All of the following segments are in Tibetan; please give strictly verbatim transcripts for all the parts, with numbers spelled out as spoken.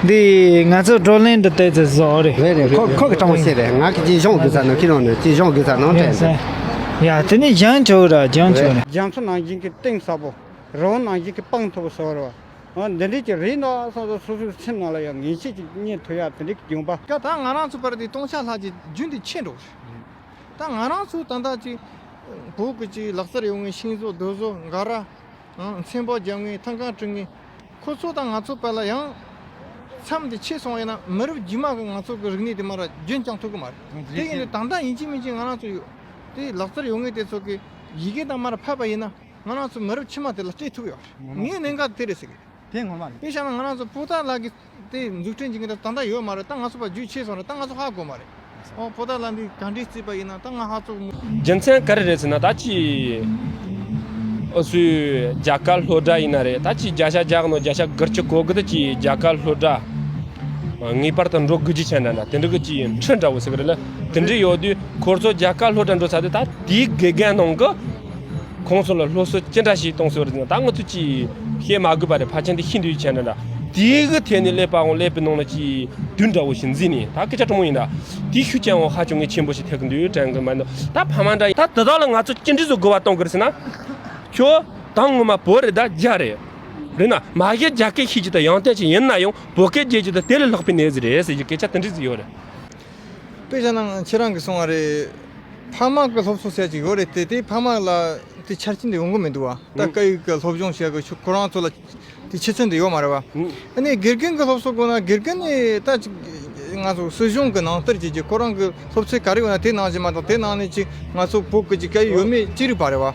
འདི་ང་ཚོ་བགྲོ་གླེང་འདི་ཏོག་ཙམ་བཟོ་རེད། རེད་རེད། ཁོ་ཁོ་གི་སྤྲང་པོ་ཤེས་རེད། ང་གི་ཅི་གཞུང་དགོས་ས་ནང་ཁྱི་ལོང་ནས་ཅི་གཞུང་དགོས་ས་ནང་དྲན་ཟེར། ཡ་དེ་ནི་སྦྱང་ཆོག་ར་སྦྱང་ཆོག་རེད། རྒྱ་མཚོ་ནང་བཞིན་གྱི་གཏིང་ཟབ་པོ། རི་བོ་ནང་བཞིན་གྱི་སྤང་མཐོ་པོ་ཟེར་བ་རེད་བ། འོ་འདི་འདྲས་ཀྱི་རིགས་ནང་སོ་སོ་སོ་སོའི་སེམས་ནང་ལ་ཡང་ངེས་ཤེས་ཀྱི་རྙེད་ཐུབ་ཡ་དེ་འདྲས་ཀྱི་སྦྱོང་པ། ཀ་ད་ང་རང་ཚོ་བར་དེ་སྟོང་ཆ་ལྷག་གི་རྒྱུན་དེ་ཆད་འགྲོ། ད་ང་རང་ཚོ་ད་ལྟ་ཅིག་བོད་ཀྱི་ཅིག་ལག་རྩལ་ཡོད་མཁན་ཤིང་བཟོ་རྡོ་བཟོ་འགའ་ར། ཨང་། ཚན་པ་རྒྱག་མཁན་ཐང་ཀ་བྲི་མཁན། ཁོ་ཚོ་དང་ང་ཚོ་བར་ལ་ཡང་མཚམས་དེ་ཆད་སོང་བ་ཡིན་ན་མི་རབས་རྗེས་མ་གི་ང་ཚོ་གི་རིག་གནས་དེ་མར་རྒྱུན་བསྐྱང་ཐུབ་ཀྱི་མ་རེད། དེ་ཡིན་དུས་ད་ལྟ་ཡིན་གཅིག་མིན་གཅིག་ང་རང་ཚོ་ཡོད་དེ་ལག་རྩལ་ཡོད་མཁན་དེ་ཚོ་གི་ཡི་གེ་དང་མར་ཕབ་པ་ཡིན་ན་ང་རང་ཚོ་མི་རབས་ཕྱི་མ་དེ་ལ་སྤྲད་ཐུབ་ཡོད་རེད། ངའི་གནད་འགག་དེ་རེད་ཟེར་གི། དེ་ངོ་མ་རེད། དཔེ་བཞག་ན་ང་རང་ཚོ་པོ་ཏཱ་ལ་གི་དེ་འཛུགས་སྐྲུན་བྱེད་མཁན་དེ་ད་ལྟ་ཡོད་མ་རེད། ད་ང་ཚོ་ཕར་རྒྱུས་ཆད་སོང་རེད། ད་ང་ཚོ་ཧ་གོ་མ་རེད། ཨོ་པོ་ཏཱ་ལ་འདི་ག་འདྲས་བརྩིས་པ་ཡིན་ན་ད་ང་ཧ་ཚོ་མོ། རྒྱུ་མཚན་ག་རེ་རེད་ཟེར་ན་ད་ཅི་ཨོ་སུའི་རྒྱ་གར་སློབ་གྲྭ་ཡིན་ན་རེད། ད་ཅི་བརྒྱ་ཆ་བརྒྱ་གི་ནང་བརྒྱ་ཆ་དགུ་བཅུ་གོ་དགུ་ད་ཅི་རྒྱ་གར་སློབ་གྲྭ་ངེས་པར་དུ་འགྲོ་དགོས་ཀྱི་ཆ་འདྲ་འདྲ་དེ་འདྲ་གི་ཅི་ཁྲི་འདྲ་བོ་ཟེར་གི་རེད་ལ། དེ་འདྲ་ཡོད་དུས་ཁོ་ཚོ་རྒྱ་གར་སློབ་གྲྭ་འགྲོ་ཚར་དུས་ད་དེའི་དགེ་རྒན་ནང་གི་ཁོང་ཚོ་ལ་སློབ་གསོ་ཅི་འདྲ་ཞིག་གཏོང་སྲོལ་རེད་ཟེར་ན། ད་ང་ཚོ་ཅིག་བཤད་མ་དགོས་པ་རེད། ཕལ་ཆེར་འདི་ཤེས་འདོད་ཀྱི་ཆ་འདྲ་འདྲ། དེའི་གི་ཐད་ནས་ཀླད་པའང་ཀླད་པའི་ནང་ལ་ཅིག་དུས་འདྲ་བོ་ཞིག་འཛིན་ནས་ད་སྐད་ཆ་དྲང་མོ་ཡིན་ད། དེའི་ཤུགས་རྐྱེན་འོང་ཧ་ཅང་ངས་ཆེན་པོ་ཞིག་ཐེག་གི་འདུག་དྲན་གི་མ་འདུག་ད་ཕ་མ་འདྲ་ཡིན་ད། དེ་དག་ལ་ང་ཚོ་ཅི་འདྲ་བཟོ་དགོས་པ་གཏོང་དགོས་རེད་ཟེར་ན། ཁྱོད་ད་ངོ་མ་བོད་རེད་ད་རྒྱ་རེད། རེད་ན་མ་གཞི་རྒྱ་སྐད་ཤེས་ཀྱི་ད་ཡང་ཏན་ཅིག་ཡིན་ན་ཡང་བོད་སྐད་བརྗེད་ཀྱི་ད་དེ་ལས་ལྷག་པའི་ནད་ཟིག་རེད་ཟེར་གྱི་སྐད་ཆ་དེ་འདྲ་ཟིག་ཡོད་རེད། དཔེ་བཞག་ན་ཁྱེད་རང་གིས་གསུངས་པ་རེད། ཕ་མ་གི་སློབ་གསོ་ཟེར་ཅིག་ཡོད་རེད་དེ། དེ་ཕ་མ་ལ་དེ་ཆ་རྐྱེན་དེ་ཡོང་གི་མི་འདུག་བ། ད་སྐད་ཡིག་གི་སློབ་སྦྱོང་བྱེད་གི་ཁོ་རང་ཚོ་ལ་དེ་ཆུ་ཚད་དེ་ཡོད་མ་རེད་བ། ཨ་ནི་དགེ་རྒན་གི་སློབ་གསོ་དགོས་ན་དགེ་རྒན་ནི་ད་ཅིག་ང་ཚོ་སྲིད་གཞུང་གི་ནང་བསྟར་བྱེད་ཀྱི་ཁོ་རང་གི་སློབ་ཚན་ག་རེ་ཡོད་ན་དེ་ནང་བཞིན་མ་གཏོགས་དེ་ནང་ནས་ཅིག་ང་ཚོ་བོད་ཀྱི་ཅིག་སྐད་ཡིག་ཡོད་མེད་ཅི་རིག་པ་རེད་བ།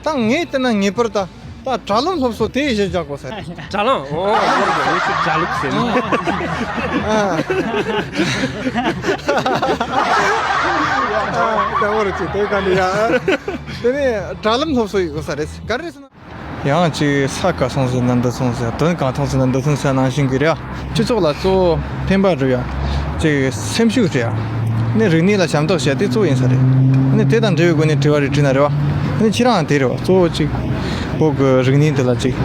ད་ངས་བལྟས་ན་ངེས་པར་ད་ད་དྲ་ལམ་སློབ་གསོ་དེ་གཞི་བཞག་དགོས་ས་རེད། དྲ་ལམ། ཨོ་ཨོ་ཨོ་ཨོ། དྲ་ལམ་ཟེར་ན། ཨ་ཨ་ད་འོ་རེད་ཅིག་དེ་ག་ནས་ཡ། དེ་ནས་དྲ་ལམ་སློབ་གསོ་ཡོད་ས་རེད། ག་རེ་ཟེར་ན། ཡང་ཅིག་ས་ག་སོང་ཟེར་ན་འདི་སོང་ཟེར། དོན་གང་ཐོང་ཟེར་ན་འདི་སོང་ཟེར་ནང་བཞིན་གྱི་རེད། སྤྱི་ཚོགས་ལ་གཙོ་བོ་ཕན་པ་རེད་ཡ། ཅིག་སེམས་ཤུགས་རེད་ཡ། ནི་རིག་གནས་ལ་ཞབས་འདེགས་ཞུ་ཡ་དེ་གཙོ་བོ་ཡིན་ས་རེད། ནི་དེ་དང་འབྲེལ་བའི་སྒོ་ནས་དྲི་བ་རེ་དྲིས་ན་རེད་བ། ནི་ཁྱེད་རང་དེ་རེད་བ། གཙོ་བོ་ཅིག་བོད་ཀྱི་རིག་གནས་འདི་ལ་ཅིག་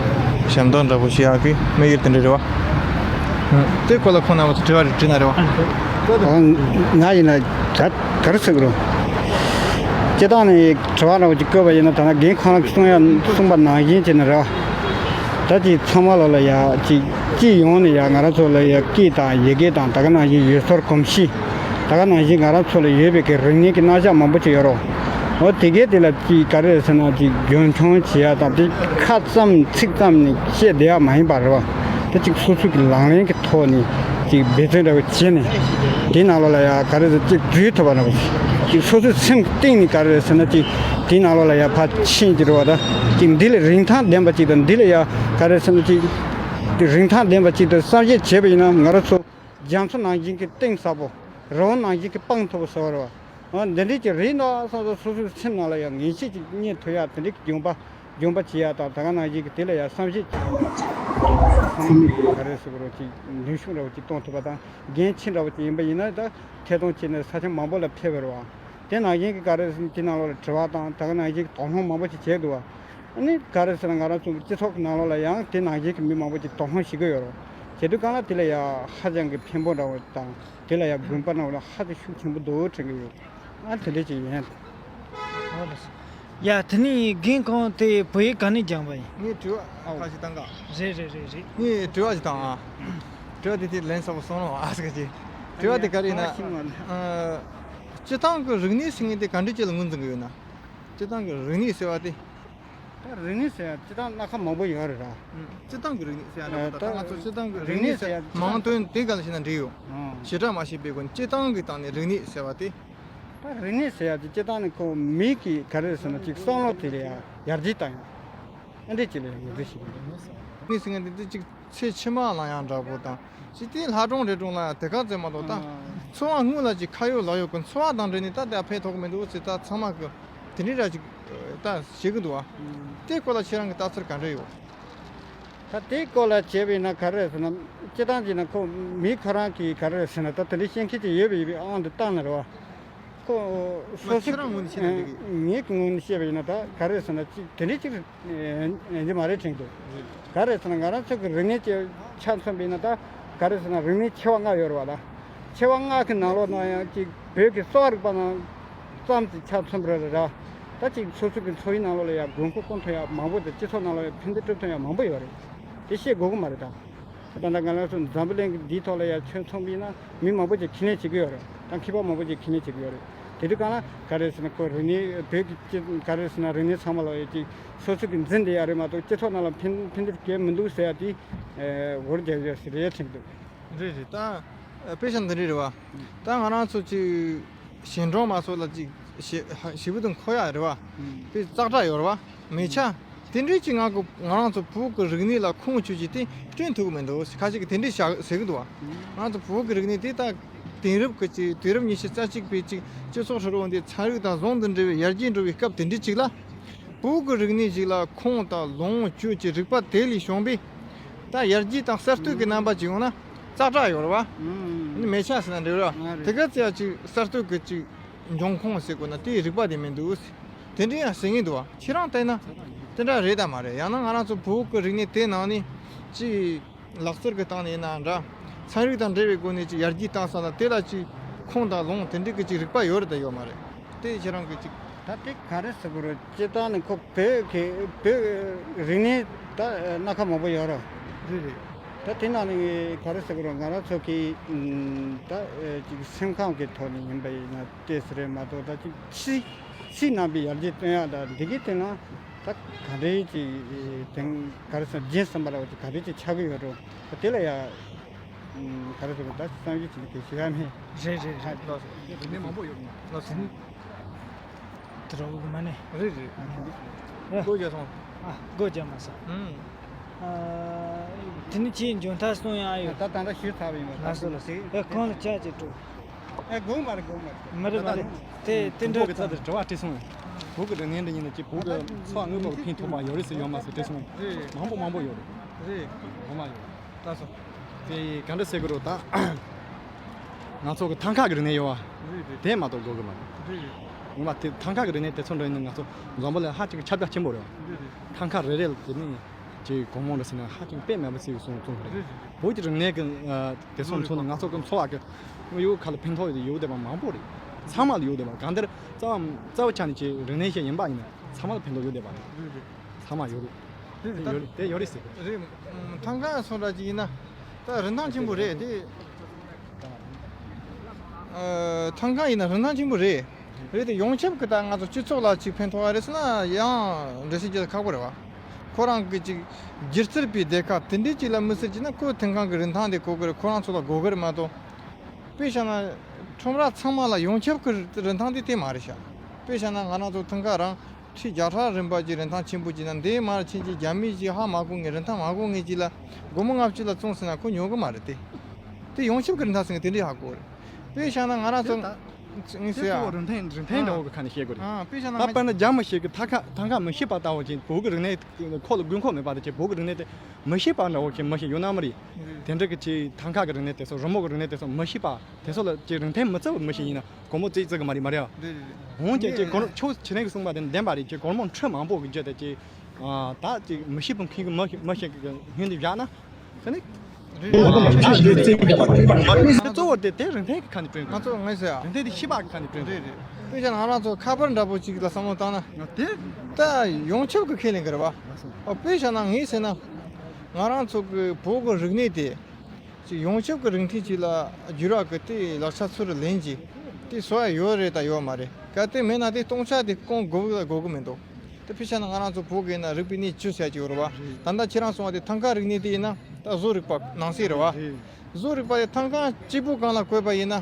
ཞབས་འདེགས་འདྲ་པོ་ཞུ་ཡག་གི་དམིགས་ཡུལ་དེ་འདྲ་རེད་བ། དེ་སྐོར་ལ་ཁོང་རྣམ་པ་ཚོ་དྲི་བ་རེ་དྲིས་ན་རེད་བ། ང་ཡིན་ན་ད་ག་རེ་ཟེར་དགོས་རེད། སྤྱིར་བཏང་ནས་དྲི་བ་འདྲ་པོ་ཅིག་བཀོད་པ་ཡིན་ན། ད་ནང་རྒན་ཁོང་རང་གིས་གསུང་ཡ་གསུངས་པ་ནང་བཞིན་བྱས་ན་རེད་བ། ད་ཅིག་ཚང་མ་ལ་ལ་ཡ་ཅིག་སྤྱི་ཡོངས་ནས་ཡ་ང་རང་ཚོ་ལ་ཡ་སྐད་དང་ཡི་གེ་དང་། ད་ག་ནང་བཞིན་ཡུལ་སྲོལ་གོམས་གཤིས། ད་ག་ནང་བཞིན་ང་རང་ཚོ་ལ་ཡོད་པའི་གི་རིག་གནས་ཀྱི་རྣམ་གཞག་མང་པོ་ཅིག་ཡོད་རེད། འོ་དེ་གས་དེ་ལ་ཅིག་ག་རེ་ཟེར་ན་ཅིག་རྒྱུན་འཁྱོངས་བྱེད་ཡ་དང་། དེ་ཁ་ཙམ་ཚིག་ཙམ་ནས་བཤད་བསྡད་ཡ་མ་ཡིན་པ་རེད་བ། ད་ཅིག་སོ་སོ་གི་ལག་ལེན་གྱི་ཐོག་ནས་ཅིག་འབད་བརྩོན་འདྲ་བོ་བྱས་ནས། དེའི་ནང་ལོགས་ལ་ཡ་ག་རེ་ཟེར་ཅིག་འཛུལ་ཐུབ་པ་འདྲ་བོ་ཅིག་སོ་སོའི་སེམས་གཏིང་ནས་ག་རེ་ཟེར་ན་ཅིག་དེའི་ནང་ལོགས་ལ་ཡ་ཕར་ཕྱིན་གྱི་རེད་བ། ད་ཅིག་འདི་ལས་རིན་ཐང་ལྡན་པ་ཅིག་དང་། འདི་ལས་ཡ་ག་རེ་ཟེར་ན་ཅིག་རིན་ཐང་ལྡན་པ་ཅིག་ཏུ་བསམ་གཞིག་བྱས་པ་ཡིན་ན། ང་རང་ཚོ་རྒྱ་མཚོ་ནང་བཞིན་གྱི་གཏིང་ཟབ་པོ། རི་བོ་ནང་བཞིན་གྱི་སྤང་མཐོ་པོ་ཟེར་བ་རེད་བ། འོ་འདི་འདྲས་ཀྱི་རིགས་ནང་སོ་སོ་སོ་སོའི་སེམས་ནང་ལ་ཡང་ངེས་ཤེས་ཅིག་རྙེད་ཐུབ་ཡ་དེ་འདྲས་ཀྱི་སྦྱོང་པ་སྦྱོང་པ་བྱེད་ཡ་དང་། ད་ག་ནང་བཞིན་གྱི་དེ་ལ་ཡང་བསམ་གཞིག་བྱེད་ཡ། ག་རེ་ཟེར་དགོས་རེད། ཅིག་ནུས་ཤུགས་འདྲ་བོ་ཅིག་གཏོང་ཐུབ་པ་དང་། འགན་ཆེ་འདྲ་བོ་ཅིག་ཡིན་པ་ཡིན་ན། ད་ཐད་གཏོང་བྱས་ནས་ས་ཆ་མང་པོ་ལ་ཕེབས་པ་རེད་བ། དེ་ནང་བཞིན་གྱི་ག་རེ་ཟེར་ན་དེ་ནང་ལོགས་ལ་དྲི་བ་དང་། ད་ག་ནང་བཞིན་གྱི་དོགས་སློང་མང་པོ་ཅིག་བྱས་འདུག་བ། ཨ་ནི་ག་རེ་ཟེར་ན་ང་རང་ཚོ་སྤྱི་ཚོགས་ཀྱི་ནང་ལོགས་ལ་ཡང་དེ་ནང་བཞིན་གྱི་མི་མང་པོ་ཅིག་དོགས་སློང་བྱེད་ཀྱི་ཡོད་རེད། བྱེད་དུས་སྒང་ལ་དེ་ལ་ཡང་ཧ་ཅང་གི་ཕན་པོ་འདྲ་བོ་དང་། དེ་ལ་ཡང་དགོན་པ་ནང་ལ་ཧ་ཅང་ཤུགས་ཆེན་པོ་འདུག་དྲན་གྱི་ཡོད། ཨ་དེ་འདྲ་ཅིག་ཡིན། ཡ་དེ་ནས་རྒན་ཁོང་དེ་བོད་ཡིག་ག་ནས་སྦྱངས་པ་ཡིན། ངས་དྲི་བ་ཁ་ཞིག་བཏང་ག། རེད་རེད་རེད་རེད། ངས་དྲི་བ་ཞིག་བཏང་ཨ། དྲི་བ་དེ་དེ་ལན་གསལ་པོ་གསུང་རོགས་ཨ་ཟེར་གྱི། དྲི་བ་དེ་ག་རེ་ཡིན་ན། ཨ། སྤྱིར་བཏང་གི་རིག་གནས་ཟེར་མཁན་དེ་ག་འདྲ་ཅིག་ལ་ངོས་འཛིན་གྱི་ཡོད་ན། སྤྱིར་བཏང་གི་རིག་གནས་ཟེར་བ་དེ། ད་རིག་གནས་ཟེར་ཡ་སྤྱིར་བཏང་སྣ་ཁ་མང་པོ་ཡོད་རེད་ར། སྤྱིར་བཏང་གི་རིག་གནས་ཟེར་ཡ་ནི་ད་ང་ཚོ་སྤྱིར་བཏང་གི་རིག་གནས་ཟེར་མང་དོན་དེ་ག་ལ་བྱས་ན་འགྲིག་ཡོད། ཨང་། བྱེ་བྲག་མ་ཤེས་པའི་སྒོ་ནས་སྤྱིར་བཏང་གི་སྟེང་ནས་རིག་གནས་ཟེར་བ་དེ། ད་རིག་གནས་ཟེར་ཡ་དེ་སྤྱིར་བཏང་ནི་ཁོ་མི་གི་ག་རེ་ཟེར་ན་ཅིག་བསམ་བློ་དེ་ལ་ཡ་ཡར་རྒྱས་བཏང་ཡ། ཨ་འདྲས་ཅིག་ལ་ཡ་ངོས་འཛིན་བྱེད་ཀྱི་ཡོད། རིག་གནས་ཟེར་མཁན་དེ་ཅིག་ཚེ་ཕྱི་མ་ལ་ཡང་འདྲ་པོ་དང་། ཅིག་དེ་ལྷ་གྲོང་རི་གྲོང་ལ་ཡང་དེ་ག་ཙམ་མ་གཏོགས་ད། ཨང་། འཚོ་བ་དངོས་ལ་ཅིག་ཁ་ཡོད་ལག་ཡོད་ཀྱི་འཚོ་བ་དང་འབྲེལ་ནས་ད་དེ་ཕན་ཐོགས་ཀྱི་མི་འདུག་ཟེར་ད་ཚང་མ་གི་དེ་འདྲའི་ར་ཅིག་ད་བྱེད་ཀྱི་འདུག་བ། ཨང་། དེ་སྐོར་ལ་ཁྱེད་རང་གི་ལྟ་ཚུལ་ག་འདྲ་ཡོད། ད་དེ་སྐོར་ལ་བྱས་པ་ཡིན་ན་ག་རེ་ཟེར་ན། སྤྱིར་བཏང་བྱས་ན་ཁོ་མི་ཁོ་རང་གིས་ག་རེ་ཟེར་ན། ད་དེ་འདྲའི་ཤེས་མཁན་ཅིག་ཡོད་པ་ཡིན་པའི་དབང་དུ་བཏང་ན་རེད་བ། ཁོ་སོ་སོ་ཁྱེད་རང་ངོས་ནས་བཤད་ན་འགྲིག་གི། ངའི་ངོས་ནས་བཤད་པ་ཡིན་ན་ད་ག་རེ་ཟེར་ན་ཅིག་དེ་འདྲའི་ཅིག་ཡིན་གྱི་མ་རེད་དྲན་འདུག། ག་རེ་ཟེར་ན་ང་རང་ཚོ་གི་རིག་གནས་ཀྱི་ཆ་མཚོན་པ་ཡིན་ན། ད་ ག་རེ་ཟེར་ན་རིག་གནས་ཆེ་བ་ལྔ་ཡོད་རེད་བ་ད། ཆེ་བ་ལྔ་གི་ནང་ལོགས་ན་ཡང་ཅིག་བོད་ཀྱི་གསོ་བ་རིག་པ་ནང་ཙམ་ཅིག་ཆ་མཚོན་པ་རེད་ར། ད་ཅིག་སོ་སོ་གི་འཚོ་བའི་ནང་ལོགས་ལ་ཡང་དགོས་མཁོ་སྐོང་ཐུབ་ཡག་མང་པོ་དང་སྤྱི་ཚོགས་ནང་ལོགས་ཡང་ཕན་བདེ་སྤྲོད་ཐུབ་ཡག་མང་པོ་ཡོད་རེད། དེ་བཤད་དགོས་ཀྱི་མ་རེད་ད། ད་ལྟ་ང་རང་ཚོ་འཛམ་བུ་གླིང་གི་འདིའི་ཐོག་ལ་ཡང་ཁྱོན་མཚོན་པ་ཡིན་ན་མི་མང་པོ་ཅིག་ཁས་ལེན་བྱེད་ཀྱི་ཡོད་རེད། ད་མཁས་པ་མང་པོ་ཅིག་ཁས་ལེན་བྱེད་ཀྱི་ཡོད་རེད། དེ་དུས་གང་ལ་ག་རེ་ཟེར་ན་ཁོ་རིག་གནས་བོད་ཀྱི་སྤྱི་ག་རེ་ཟེར་ན་རིག་གནས་ཚང་མ་ལ་ཡང་ཅིག་སོ་སོ་གི་འཛིན་བསྡད་ཡག་རེད་མ་གཏོགས་སྤྱི་ཚོགས་ནང་ལ་ཕན་ཕན་བདེ་གལ་མི་འདུག་ཟེར་ཡག་དེ་འོ་རྒྱག་ཡག་ཟེར་ཡག་ཁྲིད་འདུག། རེད་རེད། ད་དཔེ་ཆ་འདི་འདྲ་རེད་བ། ད་ང་རང་ཚོ་ཅིག་ཞིང་གྲོང་མ་སོགས་ལ་ཅིག་ཞེ་ཞེ་པོ་དང་མཁོ་ཡག་རེད་བ། དཔེ་ཙག་དྲག་ཡོད་རེད་བ། མེ་ཆ། དེ་འདྲའི་ཅིག་ང་གི་ང་རང་ཚོ་བོད་ཀྱི་རིག་གནས་ལ་ཁུངས་བཅོལ་རྒྱུ་དེ་བསྐྲུན་ཐུབ་ཀྱི་མི་འདུག་ཟེར་ཁ་ཅིག་གིས་དེ་འདྲའི་བཤད་ཟེར་གྱི་འདུག་བ། ང་རང་ཚོ་བོད་ཀྱི་རིག་གནས་དེ་ད་དེང་རབས་ཀྱི་ཅིག་དུས་རབས་ཉི་ཤུ་རྩ་གཅིག་པའི་ཅིག་སྤྱི་ཚོགས་ཧྲིལ་བོ་འདི་ཚན་རིག་དང་ཟུང་དུ་འབྲེལ་བའི་ཡར་རྒྱས་འགྲོ་བའི་སྐབས་དེ་འདྲའི་ཅིག་ལ། བོད་ཀྱི་རིག་གནས་ཤིག་ལ་ཁུངས་དང་ལོངས་སྤྱོད་ཀྱི་རིག་པ་དེ་ལས་བྱུང་བའི་ད་ཡར་རྒྱས་དང་གསར་གཏོད་ཀྱི་རྣམ་པ་ཅིག་ཡོང་ན་ཙག་དྲག་ཡོད་རེད་བ། ཨ་ནི་མེ་ཆ་ཟེར་ན་འགྲིག་ར། དེ་ག་ཚོད་ཡང་ཅིག་གསར་གཏོད་ཀྱི་ཅིག་འབྱུང་ཁུངས་ཟེར་དགོས་ན་དེའི་རིག་པ་དེ་མི་འདུག། དེ་འདྲ་ཡང་ཟེར་ངེས་འདུག་བ། ཁྱེད་རང་བལྟས་ན་དེ་འདྲ་རེད་དམ་མ་རེད། ཡང་ན་ང་རང་ཚོ་བོད་ཀྱི་རིག་གནས་དེ་ནང་ནས་ཅིག་ལག་རྩལ་གྱི་སྟེང་ནས་ཡིན་ན་འདྲ། ཚན་རིག་དང་འབྲེལ་བའི་སྒོ་ནས་ཅིག་ཡར་རྒྱས་བཏང་ས་དང་དེ་ལ་ཅིག་ཁུངས་དང་ལོངས་དེ་འདྲའི་གི་ཅིག་རིག་པ་ཡོད་རེད་དང་ཡོད་མ་རེད། དེ་ཁྱེད་རང་གི་ཅིག་ད་དེ་ག་རེ་ཟེར་དགོས་རེད། སྤྱིར་བཏང་ནས་ཁོ་བོད་ཀྱི་བོད་རིག་གནས་ད་སྣ་ཁ་མང་པོ་ཡོད་རེད། རེད་རེད། ད་དེ་ནང་ནས་ག་རེ་ཟེར་དགོས་རེད། ང་རང་ཚོ་གི་ད་ཅིག་སེམས་ཁམས་ཀྱི་ཐོག་ནས་ཡིན་པ་ཡིན་ན་ཏོག་ཙམ་རེད་མ་གཏོགས་ད་ཅིག་ཕྱི་ཕྱི་ནང་པའི་ཡར་རྒྱས་གཏོང་ཡག་ད་འདི་གའི་སྟེང་ན། ད་ག་འདྲའི་ཅིག་དེང་ག་རེ་ཟེར་རྒྱུན་བསམ་པ་ལ་ཅིག་ག་འདྲའི་ཅིག་ཆགས་ཀྱི་ཡོད་འགྲོ། ད་དེ་ལ་ཡ་ག་རེ་ཟེར་ད་བསམ་གཞིག་བྱེད་ནས་དེ་ཞིག་ཡ་མེད། རེད་རེད་རེད། ལགས་སོ། རིག་གནས་མང་པོ་ཡོད་རེད། ལགས་སོ། དེ་རོགས་གི་མ་ནས། རེད་རེད། ཨ་ནི་སྒོ་རྒྱག་སོང་། ཨ་སྒོ་རྒྱག་མ་སོང་། ཨུམ། ཨ་དེ་ནི་ཁྱེད་འཇོན་ཐང་གསུང་ཡ་ཡོད། ད་ད་ལྟ་ཞུས་ཚར་བ་ཡིན་པ། ལགས་སོ་ལགས་སོ། ཨེ་ཁོང་ལ་ཆ་ཅིག་སྤྲོད། ཨེ་དགོངས་མ་རེད་དགོངས་མ་རེད། མ་རེད་མ་རེད། དེ་དེ་འདྲ་གི་རྩ་དེ་དྲི་བ་དྲིས་སོང་། བོད་ཀྱི་རིག་གནས་འདི་ཉིད་ནི་ཅིག་བོད་ཀྱི་འཚོ་བ་དངོས་པོ་ལ་ཕན་ཐོགས་པ་ཡོད་རེད་ཟེར་ཡོད་མ་ཟེར་དྲིས་སོང་། རེད། མང་པོ་མང་པོ་ཡོད་རེད། རེད། ངོ་མ་ཡོད། ལགས་སོ། དེ་ག་འདྲ་ཟེར་དགོས་རེད་ད། ང་ཚོ་གི་ཐང་ཀ་གི་རིག་གནས་ཡོད་བ། རེད་རེད། དེ་མ་གཏོགས་དགོས་ཀྱི་མ་རེད། རེད་རེད། ངོ་མ་དེ་ཐང་ཀ་གི་རིག་གནས་དེ་ཚོ་འདྲ་ཡིན་ན་ང་ཚོ་འཛམ་བུ་གླིང་ཧ་ཅང་གི་ཁྱབ་རྒྱ་ཆེན་པོ་རེད་བ། རེད་རེད། ཐང་ཀ་རེ་རེ་ལ་དེ་ནི། ཅིག་གོང་མོ་འདྲ་ཟེར་ན་ཧ་ཅང་དཔེ་མེད་པ་ཟེར་གསུང་གསུང་རེད། བོད་ཀྱི་རིག་གནས་ཀྱི་དེ་སོང་ཚོ་ནི་ང་ཚོ་གི་འཚོ་བ་གི་ཡོད་ཁ་ལ་ཕན་ཐོགས་ཡོད་བསྡད་པ་མང་པོ་རེད། ཚང་མ་ལ་ཡོད་བསྡད་པ་གང་ལྟར་རྩ་བ་རྩ་བ་ཆ་ནས་ཅིག་རིག་གནས་ཤིག་ཡིན་པ་ཡིན་ན་ཚང་མ་ལ་ཕན་ཐོགས་ཡོད་བསྡད་པ་རེད། ཚང་མ་ཡོད་རེད། དེ་ཡོད་རེད་དེ་ཡོད་རེད་ཟེར་གི་རེད། ཐང་ཀ་སོང་འདྲ་ཅིག་ཡིན་ན་ད་རིན་ཐང་ཆེན་པོ་རེད་དེ། ཐང་ཀ་ཡིན་ན་རིན་ཐང་ཆེན་པོ་རེད། རེད་དེ་ཡོངས་ཁྱབ་ཀྱི་ད་ང་ཚོ་སྤྱི་ཚོགས་ལ་ཅིག་ཕན་ཐོགས་པ་རེད་ཟེར་ན་ཡང་འགྲེལ་བཤད་བྱེད་ཁག་པོ་རེད་བ། ཁོ་རང་གི་ཅིག་སྒྱུ་རྩལ་པའི་སྡེ་ཁག་དེ་འདྲའི་ཅིག་ལ་མི་སེར་གྱིས་ན་ཁོའི་ཐང་ཀ་གི་རིན་ཐང་དེ་གོ་གི་རེད། ཁོ་རང་ཚོ་ལ་དགོས་གི་རེད་མ་གཏོགས། དཔེ་བཞག་ན་ཁྲོམ་ར་ཚང་མ་ལ་ཡོངས་ཁྱབ་ཀྱི་རིན་ཐང་དེ་དེ་མ་རེད་ཤག་དཔེ་བཞག་ན་ང་རང་ཚོ་ཐང་ཀ་རང་ཁྲི་བརྒྱ་ཕྲག་རིམ་པ་ཅིག་རིན་ཐང་ཆེན་པོ་ཅིག་ན་འདི་མར་ཕྱིན་ཅིག་རྒྱ་མི་ཅིག་ཧ་མ་གོ་ངེས་རིན་ཐང་མ་གོ་ངེས་ཅིག་ལ་སྒོར་མོ་ལྔ་བཅུ་ལ་བཙོང་ཟེར་ན་ཁོ་ཉོ་གི་མ་རེད་དེ། དེ་ཡོངས་ཁྱབ་ཀྱི་རིན་ཐང་ཟེར་ངེས་དེ་འདྲའི་ཧ་གོ་རེད། དཔེ་བཞག་ན་ང་རང་ཚོ་དེ་ད་ངས་དེ་ཟེར་གཙོ་ཡ་བོ་རིན་ཐང་རིན་ཐང་འདྲ་བོ་གི་ཁ་ནས་བཤད་དགོས་རེད། ཨ་དཔེ་བཞག་ན་ད་ང་དཔེར་ན་རྒྱ་མི་ཞིག་གི་ཐང་ཀ་ཐང་ཀ་མི་ཤེས་པ་ལྟ་བུ་ཅིག་བོད་ཀྱི་རིག་གནས་ཁོ་ལ་དགོས་མཁོ་མེད་པ་དེ་ཅིག་བོད་ཀྱི་རིག་གནས་དེ་མི་ཤེས་པ་འདྲ་བོ་ཅིག་མི་ཤེས་ཡོད་ན་མི་རེད། རེད། དེ་འདྲ་གི་ཅིག་ཐང་ཀ་གི་རིག་གནས་དེ་ཚོ་རི་མོ་གི་རིག་གནས་དེ་ཚོ་མི་ཤེས་པ་དེ་ཚོ་ལ་ཅིག་རིན་ཐང་མི་བརྩི་བ་མི་ཤེས་ཡིན་ན་སྒོར་མོ་བརྩི་བརྩི་གི་མ་རེད་མ་རེད། རེད་རེད་རེད། འོན་ཀྱང་ཅིག་སྒོར་ཆོས་ཆེ་ནས་གསུངས་པ་དེ་བདེན་པ་རེད། ཅིག་སྒོར་མོ་ཁྲི་མང་པོ་གི་རྒྱུ་དེ་ཅིག་ད་ཅིག་མི་ཤེས་པ་མཁན་གི་མི་མི་ཤེས་གི་སྔོན་དུ་བཞག་ན། ཟེར་ནས། རེད། གཙོ་བོ་དེ་དེ་རིན་ཐང་གི་ཁ་ནས་བསྐྲུན་དགོས། ང་ཚོ་ངས་ཟེར་ཡ། རིན་ཐང་དེ་ཤེས་པ་གི་ཁ་ནས་བསྐྲུན་དགོས། རེད་རེད། དཔེ་བཞག་ན་ང་རང་ཚོ་ཁ་པར་འདྲ་པོ་ཅིག་ལ་བསམ་བློ་བཏང་ན། ང་དེ། ད་ཡོངས་ཁྱབ་ཀྱི་ཁས་ལེན་གི་རེད་བ། ཨོ་དཔེ་བཞག་ན་ངས་ཟེར་ན། ང་རང་ཚོ་གི་བོད་ཀྱི་རིག་གནས་དེ། ཅིག་ཡོངས་ཁྱབ་ཀྱི་རིན་ཐང་ཅིག་ལ་བསྒྱུར་བ་གི་དེ་ལག་ཆ་ཚུར་ལེན་གྱི། དེ་བཟོ་ཡ་ཡོད་རེད་ད་ཡོད་མ་རེད། གལ་ཏེ་མེད་ན་དེ་སྟོང་ཆ་དེ་སྐོང་དགོས་གི་དགོས་གི་མི་འདུག་དེ་དཔེ་བཞག་ན་ང་རང་ཚོ་བོད་ཀྱི་ཡིན་ན་རིག་པའི་གནས་བཅུ་ཟེར་ཡ་ཅིག་ཡོད་རེད་བ། ད་ལྟ་ཁྱེད་རང་གསུངས་པ་དེ་ཐང་ཀ་རིག་གནས་དེ་ཡིན་ན་ད་བཟོ་རིག་པ་ནང་གསེས་རེད་བ། བཟོ་རིག་པ་དེ་ཐང་ཀ་གཅིག་པུ་སྒང་ལ་བཀོད་པ་ཡིན་ན།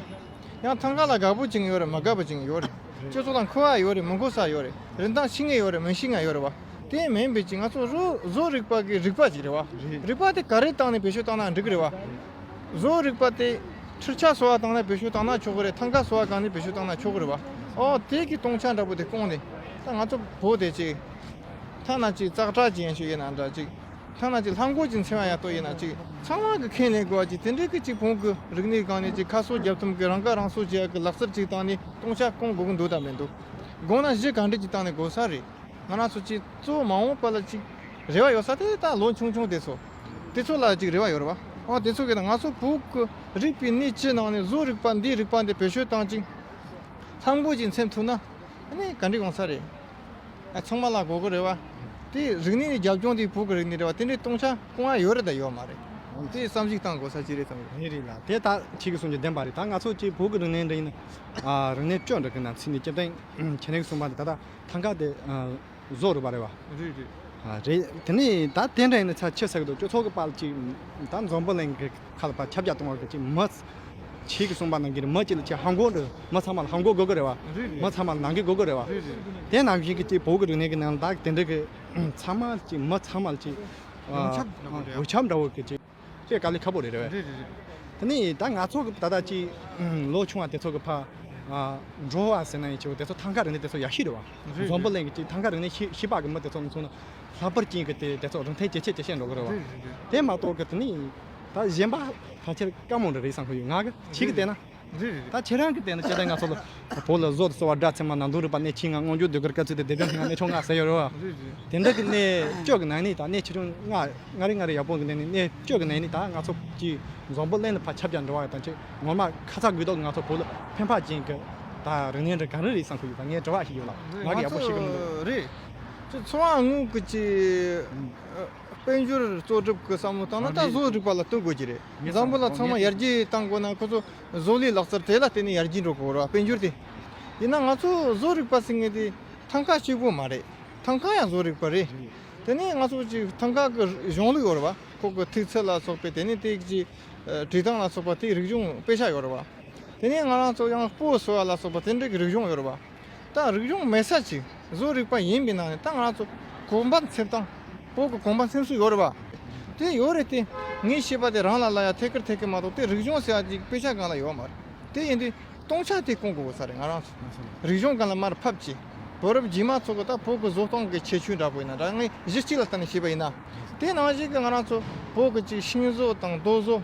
ཡང་ཐང་ཀ་ལ་དགའ་པོ་བྱེད་མཁན་ཡོད་རེད། མི་དགའ་པོ་བྱེད་མཁན་ཡོད་རེད། སྤྱི་ཚོགས་ལ་མཁོ་བ་ཡོད་རེད། མི་མཁོ་ས་ཡོད་རེད། རིན་ཐང་ཤེས་མཁན་ཡོད་རེད། མི་ཤེས་མཁན་ཡོད་རེད་བ། དེ་མིན་པའི་ཅིག་ང་ཚོ་བཟོ་བཟོ་རིག་པ་གི་རིག་པ་ཅིག་རེད་བ། རིག་པ་དེ་ག་རེ་བཏང་ནས་བེད་སྤྱོད་བཏང་ན་འགྲིག་གི་རེད་བ། བཟོ་རིག་པ་དེ་འཕྲུལ་ཆས་བཟོ་བ་བཏང་ན་བེད་སྤྱོད་བཏང་ན་ཆོག་གི་རེད། ཐང་ཀ་བཟོ་བ་སྒང་ནས་བེད་སྤྱོད་བཏང་ན་ཆོག་གི་རེད་བ། ཨོ་དེ་གི་སྟོང་ཆ་འདྲ་པོ་དེ་བསྐོངས་ནས་ད་ང་ཚོ་བོད་དེ་ཅིག་ཐ་ན་ཅིག་ཙག་དྲག་ཅིག་ཡན་ཆོད་ཡིན་ན་འདྲ་ཅིག་ཐ་ན་ཅིག་ལྷམ་གོག་ཅིག་འཚོལ་བ་ཡག་ཏོ་ཡིན་ན་ཅིག་ཚང་མ་གི་ཁས་ལེན་དགོས་པ་ཅིག་དེ་འདྲའི་གི་ཅིག་བོད་གི་རིག་གནས་སྒང་ནས་ཅིག་ཁ་གསོ་རྒྱབ་ཐུབ་གི་རང་ཁ་རང་གསོ་བྱེད་ཡག་གི་ལག་རྩལ་ཅིག་བཏང་ནས་སྟོང་ཆ་བསྐོང་དགོས་གི་འདུག་དང་མི་འདུག་དགོངས་ན་གཞི་གང་འདྲ་ཅིག་བཏང་ནས་དགོས་ས་རེད། ང་རང་ཚོ་ཅིག་གཙོ་བོ་མ་འོངས་པ་ལ་ཅིག་རེ་བ་ཡོད་ས་དེ་ད་ལོ་ཆུང་ཆུང་དེ་ཚོ་དེ་ཚོ་ལ་ཅིག་རེ་བ་ཡོད་རེད་བ། ཨོ་དེ་ཚོ་གི་ད་ང་ཚོ་བོད་ཀྱི་རིག་པའི་གནས་སྤྱི་ནང་ནས་བཟོ་རིག་པ་འདིའི་རིག་པ་འདི་བེད་སྤྱོད་བཏང་ཅིང་། ལྷམ་གོག་ཅིག་འཚེམ་ཐུབ་ན་ཨ་ནི་ག་འདྲ་ཡོང་ས་རེད། ཨ་ཚང་མ་ལ་དགོས་ཀྱི་རེད་བ། དེ་རིག་གནས་ནི་རྒྱབ་ལྗོངས་དེ་བོད་ཀྱི་རིག་གནས་རེད་བ། དེ་འདྲའི་སྟོང་ཆ་སྐུང་ཡ་ཡོད་རེད་ད་ཡོད་མ་རེད། དེ་བསམ་གཞིག་བཏང་དགོས་ས་ཅིག་རེད་བསམ་གི། ཡིན་རེད་ལ་དེ་ད་ཁྱེད་ཀྱི་གསུང་རྒྱུ་བདེན་པ་རེད། ད་ང་ཚོ་ཅིག་བོད་ཀྱི་རིག་གནས་འདྲ་ཡིན་ན། ཨ་རིག་གནས་སྤྱི་འདྲ་གི་ནང་ཚིག་ནས་སྤྱིར་བཏང་ཁྱེད་རང་གིས་གསུངས་པ་འདི་ད་ལྟ་ཐང་ག་དེ་ཨ་བཟོ་རིག་པ་རེད་བ། རེད་རེད། ཨ་རེད། དེ་ནས་ད་དེ་འདྲ་ཡིན་ན་ཚ་ཆེ་ཟེར་གི་འདུག་སྤྱི་ཚོགས་ཀྱི་པར་ཅིག་ད་འཛམ་བུ་གླིང་གི་ཁ་ལ་པར་ཁྱབ་རྒྱ་གཏོང་བ་གི་ཅིག་མི་ཁྱེད་ཀྱིས་གསུངས་པ་ནང་གི་མི་གཅིག་ལ་ཁྱེད་ཧ་གོ་འདྲ། མི་ཚང་མ་ལ་ཧ་གོ་དགོས་ཀྱི་རེད་བ། རེད་རེད། མི་ཚང་མ་ལ་ནང་གི་དགོས་ཀྱི་རེད་བ། རེད་རེད། དེ་ནང་བཞིན་གྱི་ཅིག་བོད་ཀྱི་རིག་གནས་ཀྱི་ནང་ད་དེ་འདྲ་གི་ཚང་མ་ཅིག་མི་ཚང་མ་ལ་ཅིག་ཡོངས་ཁྱབ་འདྲ་བོ་རེད། ཡོངས་ཁྱབ་འདྲ་བོ་གི་ཅིག་དཔེ་དཀའ་ལས་ཁག་པོ་རེད་རེད་བས། རེད་རེད་རེད། དེ་ནས་ད་ང་ཚོ་གི་ད་ལྟ་ཅིག་ལོ་ཆུང་བ་དེ་ཚོ་གི་ཕ་ཨ་འགྲོ་བ་ཟེར་ན་ཡིན་ཆེ་བོ་དེ་ཚོ་ཐང་ག་རིག་གནས་དེ་ཚོ་ཡག་ཤོས་རེད་བ། རེད་འཛམ་བུ་རེད། གླིང་གི་ཅིག་ཐང་ག་རིག་གནས་ཤེས་ཤེས་པ་གི་མི་དེ་ཚོ་མཚོན་ན་ལྷག་པར་ཅན་གི་དེ་དེ་ཚོ་རིན་ཐང་ཇེ་ཆེ་ཇེ་ཆེ་འགྲོ་གི་རེད་བ། རེད་རེད་རེད། དེ་མ་གཏོགས་གི་དེ་ནས་ད་གཞན་པ་ཕལ་ཆེར་དཀའ་མོ་འདྲ་རེད་བསམ་གི་ཡོད་ང་གི་ཁྱེད་ཀྱི་བལྟས་ན། རེད་རེད་རེད། ད་ཁྱེད་རང་གི་བལྟས་ན་ཁྱེད་ད་ང་ཚོ་ལ་བོད་ལ་བཟོ་དང་གསོ་བ་སྒྲ་ཚད་མ་ནང་དུ་རིག་པ་གནས་ཆེན་ལྔ་མངོན་བརྗོད་ཟློས་གར་སྐར་ཚིགས་དང་སྡེ་སྒྲ་ལྔ་གནས་ཆུང་ལྔ་ཟེར་ཡོད་རེད་བ། རེད་རེད། དེ་འདྲ་གི་གནས་བཅུ་གི་ནང་ནས་ད་གནས་ཆེ་ཆུང་ལྔ་ལྔ་རེ་ལྔ་རེ་ཡག་པོ་གི་ནང་ནས་གནས་བཅུ་གི་ནང་ནས་ད་ང་ཚོ་གི་འཛམ་བུ་གླིང་ལ་ཕར་ཁྱབ་རྒྱ་འགྲོ་བ་དང་ཆེད་ངོ་མ་ཁ་ཚ་དགོས་གཏུགས་ང་ཚོ་བོད་ལ་ཕན་པ་ཅན་གི་ད་རིག་གནས་འདྲ་ག་རེ་རེད་བསམ་གི་ཡོད་པ་ངས་དྲི་བ་ཞིག་ཡོད་ལ་ང་གི་ཡག་པོ་ཤེས་གི་མི་འདུག་རེད། ཚོ་ཚོ་བ་དངོས་ཀྱི་ཅི། དཔལ་འབྱོར་གཙོ་སྒྲུབ་ཀྱི་བསམ་བློ་བཏང་ན་ད་བཟོ་རིག་པ་ལ་བསྟུན་དགོས་ཀྱི་རེད། འཛམ་བུ་གླིང་ཚང་མ་ཡར་རྒྱས་བཏང་དགོས་ན་ཁོ་ཚོ་བཟོ་ལས་ལག་རྩལ་དེ་ལ་བརྟེན་ནས་ཡར་རྒྱས་འགྲོ་དགོས་རེད་བ། དཔལ་འབྱོར་དེ། ཡིན་ན་ང་ཚོ་བཟོ་རིག་པ་ཟེར་མཁན་དེ་ཐང་ག་གཅིག་པོ་མ་རེད། ཐང་ག་ཡང་བཟོ་རིག་པ་རེད། དེ་ནས་ང་ཚོ་ཅིག་ཐང་ག་གི་གཞུང་ལུགས་ཡོད་རེད་བ། ཁོ་གི་ཐིག་ཚད་ལ་སོགས་པའི་དེ་ནས་དེ་ཅིག་བྲིས་སྟངས་ལ་སོགས་པ་དེའི་རིག་གཞུང་དཔེ་ཆ་ཡོད་རེད་བ། དེ་ནས་ང་རང་ཚོ་ཡང་སྤོ་གསོ་བ་ལ་སོགས་པ་དེ་འདྲ་གི་རིག་གཞུང་ཡོད་རེད་བ། ད་རིག་གཞུང་མེད་ས་ཅིག་བཟོ་རིག་པ་ཡིན་པའི་ནང་ནས་ད་ང་རང་ཚོ་གོམ་པ་འཚེམ་སྟངས། བོད་ཀྱི་གོམ་པ་འཚེམ་སྲོལ་ཡོད་རེད་བ། དེ་ཡོད་རེད་དེ། ངའི་ཤེས་པ་དེ་རང་ལ་ལ་ཡ་ཐད་ཀར་ཐད་ཀར་མ་གཏོགས་དེ་རིག་གཞུང་ཟེར་ཡ་ཅིག་དཔེ་ཆ་སྒང་ལ་ཡོད་མ་རེད། དེ་ཡིན་དུས་སྟོང་ཆ་དེ་སྐོང་དགོས་ས་རེད་ང་རང་ཚོ། རིག་གཞུང་སྒང་ལ་མར་ཕབ་ཅིག་བུ་རབས་རྗེས་མ་ཚོ་གི་ད་བོད་ཀྱི་བཟོ་སྟངས་ཀྱི་ཁྱད་ཆོས་འདྲ་པོ་ཡིན་ན་འདྲ་ངས་གཞི་གཅིག་ལ་བལྟས་ནས་བཤད་པ་ཡིན་ན། དེ་ནང་བཞིན་གྱི་ང་རང་ཚོ་བོད་ཀྱི་ཅིག་ཤིང་བཟོ་དང་རྡོ་བཟོ།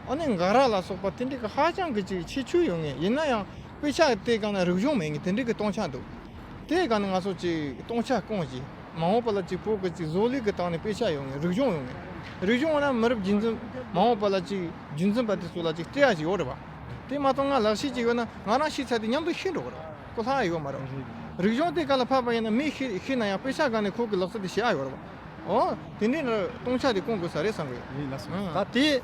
ཨ་ནི་འགའ་ར་ལ་སོགས་པ་དེ་འདྲ་གི་ཧ་ཅང་གི་ཅིག་ཁྱད་ཆོས་ཡོད་ངེས་ཡིན་ན་ཡང་དཔེ་ཆ་དེ་སྒང་ན་རིག་གཞུང་མེད་ངེས་དེ་འདྲ་གི་སྟོང་ཆ་འདུག་དེ་སྒང་ནས་ང་ཚོ་ཅིག་སྟོང་ཆ་སྐོང་ཅིག་མ་འོངས་པ་ལ་ཅིག་བོད་ཀྱི་ཅིག་བཟོ་ལས་ཀྱི་སྟེང་ནས་དཔེ་ཆ་ཡོང་ངེས་རིག་གཞུང་ཡོང་ངེས། རིག་གཞུང་ཡོང་ན་མི་རབས་རྗེས་འཛིན་མ་འོངས་པ་ལ་ཅིག་རྒྱུན་འཛིན་པ་དེ་ཚོ་ལ་ཅིག་སྤྲད་ཡ་ཅིག་ཡོད་རེད་བ། དེ་མ་གཏོགས་ང་ལག་ཤེས་ཅིག་ཡོད་ན་ང་རང་ཤེས་ཚར་དེ་མཉམ་དུ་ཤེས་འགྲོ་གི་རེད། ཁོ་ལྷག་ཡོད་མ་རེད། རིག་གཞུང་དེ་ག་ལ་ཕབ་པ་ཡིན་ན་མི་ཤེས་ཤེས་ན་ཡང་དཔེ་ཆ་སྒང་ནས་ཁོ་གི་ལག་རྩལ་དེ་ཤེས་ཡ་ཡོད་རེད་བ། ཨོ། དེ་འདྲའི་ལ་སྟོང་ཆ་དེ་སྐོང་དགོས་ས་རེད་བསམ་གི། ཡིན་ལགས་སོ། ཨང་། ད་དེ།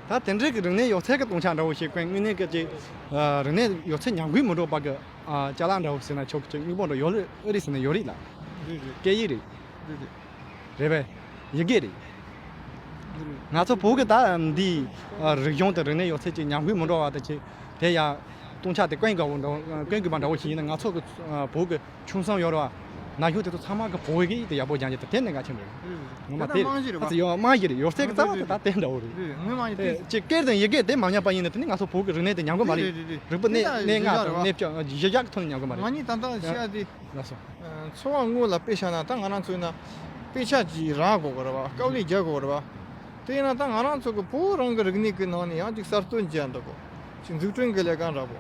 ད་དེ་འདྲའི་གི་རིག་གནས་ཡོད་ཚད་ཀྱི་སྟོང་ཆ་འདྲ་བོ་ཞིག་དཔེ་དངོས་གནས་ཀྱི་ཅིག་ཨ་རིག་གནས་ཡོད་ཚད་ཉམས་རྒུད་མི་འགྲོ་བ་གི་ཨ་ཅ་ལག་འདྲ་བོ་ཟེར་ན་ཆོག་གི་ཅིག་དངོས་པོ་འདྲ་ཡོད་རེད་ཨེ་རེད་ཟེར་ན་ཡོད་རེད་ལ། རེད་རེད། སྐད་ཡིག་རེད། རེད་རེད། རེད་པས། ཡི་གེ་རེད། རེད་རེད། ང་ཚོ་བོད་ཀྱི་ད་འདི་ཨ་རིག་གཞུང་དང་རིག་གནས་ཡོད་ཚད་ཅིག་ཉམས་རྒུད་མི་འགྲོ་བ་དང་ཅིག་དེ་ཡང་སྟོང་ཆ་དེ་སྐོང་དགོས་པ་འདྲ་བོ་སྐོང་དགོས་པ་འདྲ་བོ་ཞིག་ཡིན་ན་ང་ཚོ་གི་ཨ་བོད་ཀྱི་ཆུང་གསུམ་ཡོད་རེད་བ། ན་གཞོན་དེ་ཚོ་ཚང་མ་གི་བོད་ཡིག་དེ་ཡག་པོ་སྦྱང་རྒྱུ་དེ་དེ་ནས་འགངས་ཆེན་པོ་རེད། རེད་རེད། ངོ་མ་དེ་དེ་ད་རྨང་གཞི་རེད་ཨ་ཙི་ཡོད་རྨང་གཞི་རེད་ཡོད་ཚད་ཀྱི་རྩ་བ་དེ་ད་དེ་འདྲ་བོ་རེད། རེད་ངོ་མ་དེ་དེ་ཅིག་སྐད་དང་ཡི་གེ་དེ་མ་ཉམས་པ་ཡིན་ན་དེ་ནི་ང་ཚོ་བོད་ཀྱི་རིག་གནས་དེ་ཉམས་གི་མ་རེད། རེད་རེད་རེད། རིག་པ་གནས་གནས་ལྔ་དང་གནས་བཅུ་གཞི་བཞག་གི་ཐོག་ནས་ཉམས་གི་མ་རེད། ང་གཉིས་ད་ལྟ་བཤད་ཡ་དེ། ལགས་སོ། འཚོ་བ་དངོས་ལ་དཔེ་བཞག་ན་ད་ང་རང་ཚོ་ཡིན་ན་དཔེ་ཆ་ཅིག་རག་དགོས་གི་རེད་བ། དཀའ་ལས་རྒྱག་དགོས་གི་རེད་བ། དེ་ཡིན་ན་ད་ང་རང་ཚོ་གི་བོད་རང་གི་རིག་གནས་ཀྱི་ནང་ནས་ཡང་ཅིག་གསར་གཏོད་བྱེད་ཡ་འདྲ་པོ། ཅིག་འཛུགས་སྐྲུན་གྱི་ལས་ཀ་འདྲ་པོ།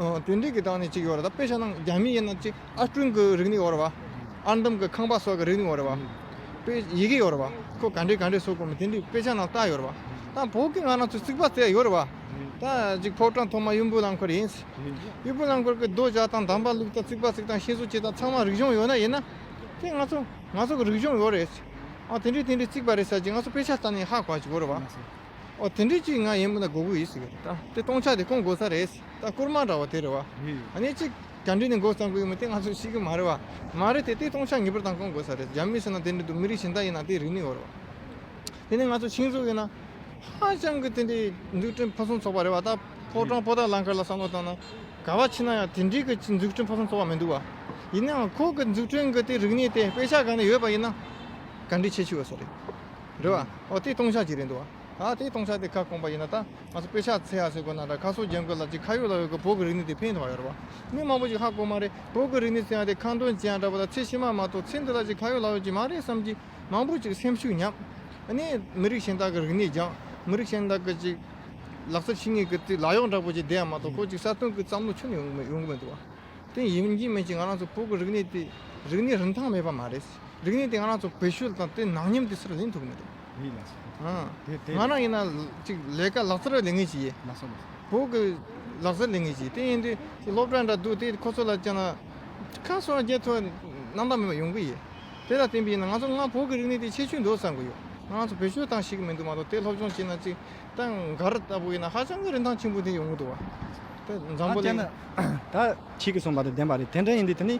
ཨ་དེ་འདྲའི་གི་སྟེང་ནས་ཅིག་ཡོད་རེད། ད་དཔེ་བཞག་ན་རྒྱ་མི་ཡིན་ན་ཅིག་ཨར་སྐྲུན་གྱི་རིག་གནས་ཡོད་རེད་བ། ཨར་འདམ་གྱི་ཁང་པ་སོགས་ཀྱི་རིག་གནས་ཡོད་རེད་བ། དཔེ་ཡི་གེ་ཡོད་རེད་བ། ཁོ་ག་འདྲས་ག་འདྲས་བཟོ་དགོས་མིན་དེ་འདྲའི་དཔེ་ཆ་ནང་ལྟ་ཡོད་རེད་བ། ད་བོད་ཀྱི་ང་རང་ཚོ་རྩིག་པ་རྩེ་ཡོད་རེད་བ། ད་ཅིག་ཕོ་བྲང་ཐོག་མ་ཡུམ་བུ་རླངས་འཁོར་ཡིན། ཡུམ་བུ་རླངས་འཁོར་གྱི་རྡོ་རྒྱག་སྟངས་འདམ་པ་བླུགས་སྟངས་རྩིག་པ་རྩིག་སྟངས་ཤིང་བཟོ་བྱེད་སྟངས་ཚང་མ་རིག་གཞུང་ཡོད་ན་ཡིན་ན། དེ་ང་ཚོ་ང་ཚོ་གི་རིག་གཞུང་ཡོད་རེད། ཨ་དེ་འདྲས་དེ་འདྲས་རྩིག་པ་རེད་ཟེར་གྱི་ང་ཚོ་དཔེ་ཆ་ལྟ་ནས་ཧ་གོ་གི་ཡོད་རེད་བ། ཨོ་དེ་འདྲས་ཅིག་ང་ཡིན་པ་ན་དགོས་ཀྱི་ཡོད་ཟེར་གི་རེད། ད་དེ་སྟོང་ཆ་དེ་སྐོང་དགོས་ས་རེད། ད་སྐོར་མ་འདྲ་བ་དེ་རེད་བ། ཨ་ནི་ཅིག་ག་འདྲས་ནས་འགོ་བརྩམས་དགོས་ཡོད་མེད་དེ་ང་ཚོ་ཤེས་ཀྱི་མ་རེད་བ། མ་རེད་དེ་དེ་སྟོང་ཆ་ངེས་པར་དང་སྐོང་དགོས་ས་རེད། རྒྱ་མི་ཟེར་ན་དེ་འདྲས་འདུག་མི་རིགས་གཞན་དག་ཡིན་ན་དེ་རིག་གནས་ཡོད་རེད་བ། དེ་ནས་ང་ཚོ་ཤིང་བཟོ་ཡིན་ན། ཧ་ཅང་གི་དེ་འདྲའི་འཛུགས་སྐྲུན་ཕུན་སུམ་ཚོགས་པ་རེད་བ། ད་ཕོ་བྲང་པོ་ཏཱ་ལ་མཁར་ལ་བསམ་བློ་བཏང་ན། ག་བ་ཕྱིན་ན་ཡང་དེ་འདྲའི་གི་འཛུགས་སྐྲུན་ཕུན་སུམ་ཚོགས་པ་མི་འདུག་བ། ཡིན་ནའང་ཁོ་གི་འཛུགས་སྐྲུན་གི་དེ་རིག་གནས་དེ་དཔེ་ཆ་སྒང་ནས་ཡོད་པ་ཡིན་ན། ག་འདྲའི་ཁྱད་ཆོས་ཡོད་ས་རེད། རེད་བ། ཨོ་དེ་སྟོང་ཆ་ཅིག་རེད་འདུག་བ། ད་དེ་སྟོང་ཆ་དེ་ཁ་སྐོང་པ་ཡིན་ན་ད་ང་ཚོ་དཔེ་ཆ་འཚོལ་ཡ་ཟེར་དགོས་ན་འདྲ། ཁ་སོ་རྒྱབ་དགོས་ལ་ཅིག་ཁ་ཡོད་ལག་ཡོད་གི་བོད་གི་རིག་གནས་དེ་ཕན་ཐོགས་ཡོད་རེད་བ། མི་མང་པོ་ཅིག་ཧ་གོ་མ་རེད། བོད་གི་རིག་གནས་ཟེར་ཡ་དེ་ཁ་འདོན་བྱེད་ཡ་འདྲ་པོ་ལ་ཚད་ཕྱི་མ་མ་གཏོགས་ཚད་འདི་ལ་ཅིག་ཁ་ཡོད་ལག་ཡོད་ཅིག་མ་རེད་བསམ་གྱི། མང་པོ་ཅིག་སེམས་ཤུགས་ཉམས། ཨ་ནི་མི་རིགས་གཞན་དག་གི་རིག་གནས་སྦྱངས། མི་རིགས་གཞན་དག་གི་ཅིག་ལག་རྩལ་ཤེས་ངེས་ཀྱི་ཅིག་ལག་གཡོག་འདྲ་པོ་ཅིག་བསྡད་ཡ་མ་གཏོགས་ཁོ་ཅིག་གསར་གཏོད་ཀྱི་བསམ་བློ་ཁྱོན་ནས་ཡོང་གི་མི་ཡོང་གི་མི་འདུག་བ། དེ་ཡིན་གཅིག་མིན་གཅིག་ང་རང་ཚོ་བོད་ཀྱི་རིག་གནས་དེ་རིག་གནས་རིན་ཐང་མེད་པ་མ་རེད། རིག་གནས་དེ་ང་རང་ཚོ་བེད་སྤྱོད་དང་དེ་ནག་ཉམས་དེ་སར་ལེན་ཐུབ་ཀྱི་མི་འདུག་ཡིན་ལགས་སོ། ཨང་། དེ་དེ་ང་རང་ཡིན་ན་ཅིག་ལས་ཀ་ལག་རྩལ་ལས་ངེས་ཅིག་ཡིན། ལགས་སོ་ལགས་སོ། བོད་ཀྱི་ལག་རྩལ་ལས་ངེས་ཅིག་དེ་ཡིན་དུས་སློབ་གྲྭ་འདྲ་འདུག་དེ་ཁོ་ཚོ་ལ་ཅང་ན་ཁ་སང་རྒྱལ་ཐོ་རྣམ་དག་མེད་པ་ཡོང་གི་ཡིན། དེ་ལ་བརྟེན་པ་ཡིན་ན་ང་ཚོ་སྔ་བོད་ཀྱི་རིག་གནས་དེ་ཁྱད་ཆོས་འདུག་བསམ་གི་ཡོད། ང་ཚོ་བེད་སྤྱོད་བཏང་ཤེས་ཀྱི་མི་འདུག་མ་གཏོགས་དེ་སློབ་སྦྱོང་བྱས་ན་ཅིག་ད་མགར་ལྟ་བུ་ཡིན་ན་ཧ་ཅང་གི་རིན་ཐང་ཆེན་པོ་དེ་ཡོང་གི་འདུག་བ། དེ་འཛམ་བུ་གླིང་། ད་ཁྱེད་ཀྱིས་གསུངས་པ་དང་བདེན་པ་རེད། དེ་འདྲ་ཡིན་དུས་དེ་ནི་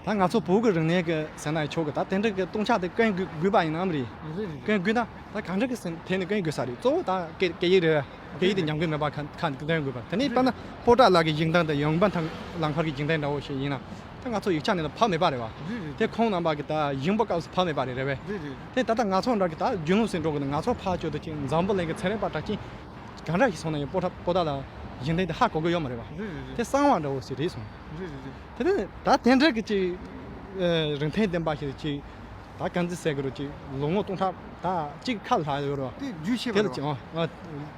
ད་ང་ཚོ་བོད་ཀྱི་རིག་གནས་ཀྱི་ཟེར་ན་ཆོག་གི། ད་དེ་འདྲ་གི་སྟོང་ཆ་དེ་བསྐོན་དགོས་དགོས་པ་ཡིན་ནམ་རེད། རེད་རེད། བསྐོན་དགོས་ན་ད་གང་འདྲ་གི་ཐད་ནས་བསྐོན་དགོས་ས་རེད། གཙོ་བོ་ད་སྐད་སྐད་ཡིག་རེད། སྐད་ཡིག་དེ་ཉམས་རྒུད་མེད་པ་ཁ་ཁ་འདོན་དགོས་པ། དེ་ནས་དཔེར་ན་པོ་ཏཱ་ལ་གི་ཡིག་ཐང་དང་ཡོང་འབབ་ཐང་ལམ་ཁར་གྱི་ཡིག་ཐང་འདྲ་བོ་ཞིག་ཡིན་ན། ད་ང་ཚོ་ཡིག་ཆ་ནས་ད་ཕབ་མེད་པ་རེད་བ། རེད་རེད། དེ་ཁོང་རྣམ་པ་གི་ད་ཡིན་པ་སྐབས་སུ་ཕབ་མེད་པ་རེད། རེད་བས། རེད་རེད། དེ་ད་ལྟ་ང་ཚོ་འདྲ་གི་ད་རྒྱུན་ལུགས་སྲོལ་འགྲོ་གི་འདུག་ང་ཚོ་ཕར་བསྐྱོད་དུ་ཅིག་འཛམ་བུ་གླིང་གི་ཚན་རིག་པ་གྲགས་ཅན་ག་འདྲ་ཞིག་སོང་ན་ཡང་པོ་ཏཱ་པོ་ཏཱ་ལ་ཡིན་ཏེ་དེ་ཧ་གོ་གི་ཡོད་མ་རེད་བ། རེད་རེད་རེད། དེ་གསང་བ་འདྲ་བོ་ཞིག་རེད་སོང་། རེད་རེད་རེད། དེ་ནས་ད་དེ་འདྲ་གི་ཅིག་ཨ་རིན་ཐང་ལྡན་པ་ཞིག་ཅིག་ད་གང་ཅི་ཟེར་གི་རུ་ཅིག་ལོ་ངོ་སྟོང་ཕྲག་ད་གཅིག་ཁ་ལྷག་ཡོད་རེད་བ། དེ་རྒྱུས་ཆེ་བ་དེ་ལ་རེད་བ། ཅིག་ཨ་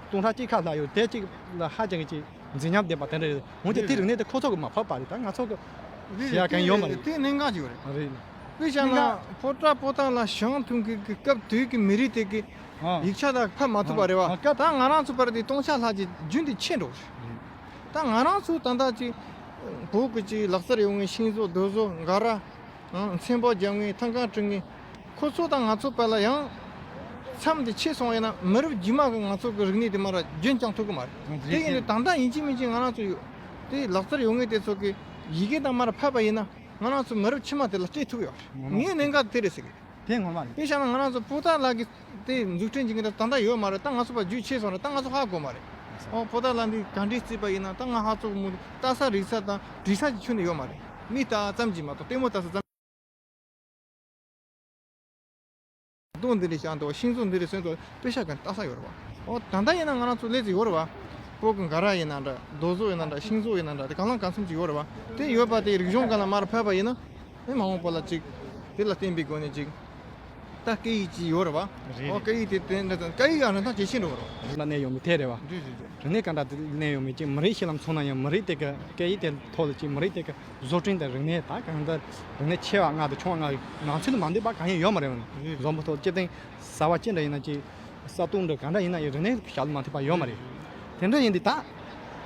སྟོང་ཕྲག་གཅིག་ཁ་ལྷག་ཡོད། དེ་གཅིག་ལ་ཧ་ཅང་གི་ཅིག་མཛེས་ཉམས་ལྡན་པ་དེ་འདྲ་རེད། འོན་ཀྱང་དེ་རིག་གནས་དེ་ཁོ་ཚོ་གི་མ་ཕབ་པ་རེད། ད་ང་ཚོ་གི་རེད་ཞེས་ཡ་གང་ཡོད་མ་རེད། དེ་གནད་འགག་ཅིག་རེད། རེད། དཔེ་བཞག་ན་པོ་ཏཱ་པོ་ཏཱ་ལ་ཞང་ཐུང་གི་གི་སྐབས་དུས་ཀྱི་མི་རིགས་དེ་གི་ཡིག་ཆ་དག་ཕབ་མ་ཐུབ་པ་རེད་བ། ད་ང་རང་ཚོ་བར་དེ་སྟོང་ཆ་ལྷག་ཅིག་རྒྱུན་དུ་ཆད་འགྲོ་རེད། ད་ང་རང་ཚོ་ད་ལྟ་ཅིག་བོད་ཀྱི་ཅིག་ལག་རྩལ་ཡོད་མཁན་ཤིང་བཟོ་རྡོ་བཟོ་མགར། ཨང་། ཚོན་པ་རྒྱབ་མཁན། ཐང་ཀ་བྲུ་མཁན། ཁོ་ཚོ་དང་ང་ཚོ་བར་ལ་ཡང་མཚམས་དེ་ཕྱེ་སོང་བ་ཡིན་ན་མི་རབས་རྗེས་མ་གི་ང་ཚོ་གི་རིག་གནས་དེ་མར་རྒྱུན་བསྐྱང་ཐུབ་ཀྱི་མ་རེད། དེ་ཡིན་དུས་ད་ལྟ་ཡིན་གཅིག་མིན་གཅིག་ང་རང་ཚོ་ཡོད་དེ་ལག་རྩལ་ཡོད་མཁན་དེ་ཚོ་གི་ཡི་གེ་དང་མར་ཕབ་པ་ཡིན་ན་ང་རང་ཚོ་མི་རབས་ཕྱི་མ་དེ་ལ་སྤྲད་ཐུབ་ཡོད་རེད། ངོ་མ་ངའི་གནད་འགག་དེ་རེད་ཟེར་གི། དེ་ངོ་མ་རེད། དཔེ་བཞག་ན་ང་རང་ཚོ་པོ་ཏཱ་ལ་གི་དེ་འཛུགས་སྐྲུན་བྱེད་མཁན་དེ་ད་ལྟ་ཡོད་མ་རེད། ད་ང་ཚོ་ཕར་རྒྱུས་ཆད་སོང་རེད། ད་ང་ཚོ་ཧ་གོ་མ་རེད། ཨོ་པོ་ཏཱ་ལ་འདི་ག་འདྲས་བརྩིས་པ་ཡིན་ན་ད་ང་ཧ་ཚོ་མོ་ལྟ་ས་རིག་ས་དང་བྲིས་ས་ཀྱི་ཁྱོན་ནས་ཡོད་མ་རེད། མི་ལྟ་ཙམ་གྱིས་མ་གཏོགས་ལྟད་མོ་ལྟ་ས་ཙམ། རྡོ་འདི་འདྲས་བཞག་འདུག་ཤིང་བཟོ་འདི་འདྲས་སོན་འདུག་དཔེ་ཤ་ག་ལྟ་ས་ཡོད་རེད་བ། ཨོ་ད་ལྟ་ཡིན་ན་ང་རང་ཚོ་ལས་ཚེ་ཡོད་རེད་བ། བོད་ཀྱི་མགར་ཡིན་ན་འདྲ། རྡོ་བཟོ་ཡིན་ན་འདྲ། ཤིང་བཟོ་ཡིན་ན་འདྲ། དེ་གང་ལ་གང་འཚམ་ཅིག་ཡོད་རེད་བ། དེ་ཡོད་པ་དེ་རིག་གཞུང་སྒང་ལ་མར་ཕབ་པ་ཡིན་ན། ཨེ་མ་འོངས་པ་ལ་ཅིག་དེ་ལ་བརྟེན་པའི་སྒོ་ནས་ཅིག་ད་སྐད་ཡིག་ཅིག་ཡོད་རེད་བ། རེད། ཨོ་སྐད་ཡིག་དེ་དེ་འདྲ་དང་སྐད་ཡིག་ཡང་རིན་ཐང་ཇེ་ཆེ་འགྲོ་གི་རེད་བ། ལ་གནས་ཡོད་མེད་དེ་རེད་བ། རེད་རེད་རེད། རིག་གནས་ག་འདྲ་དེ་གནས་ཡོད་མེད་ཅིག་མི་རིགས་ཤིག་ལ་མཚོན་ན་ཡང་མི་རིགས་དེ་གི་སྐད་ཡིག་དེ་ཐོག་ལ་ཅིག་མི་རིགས་དེ་གི་བཟོ་སྐྲུན་དང་རིག་གནས་ད་གང་ལྟར་རིག་གནས་ཆེ་བ་ལྔ་དང་ཆུང་བ་ལྔ་ནང་ཚུད་དུ་མ་འདུས་པ་གང་ཡང་ཡོད་མ་རེད་བ། རེད། བཟོ་འབུ་ཐོག་སྤྱིར་བཏང་ཟ་བ་ཅི་འདྲ་ཡིན་ན་ཅིག་ས་སྟོང་འདྲ་གང་འདྲ་ཡིན་ན་ཡང་རིག་གནས་ཞབས་ལ་མ་ཐུག་པ་ཡོད་མ་རེད། དེ་འདྲ་ཡིན་དུས་ད་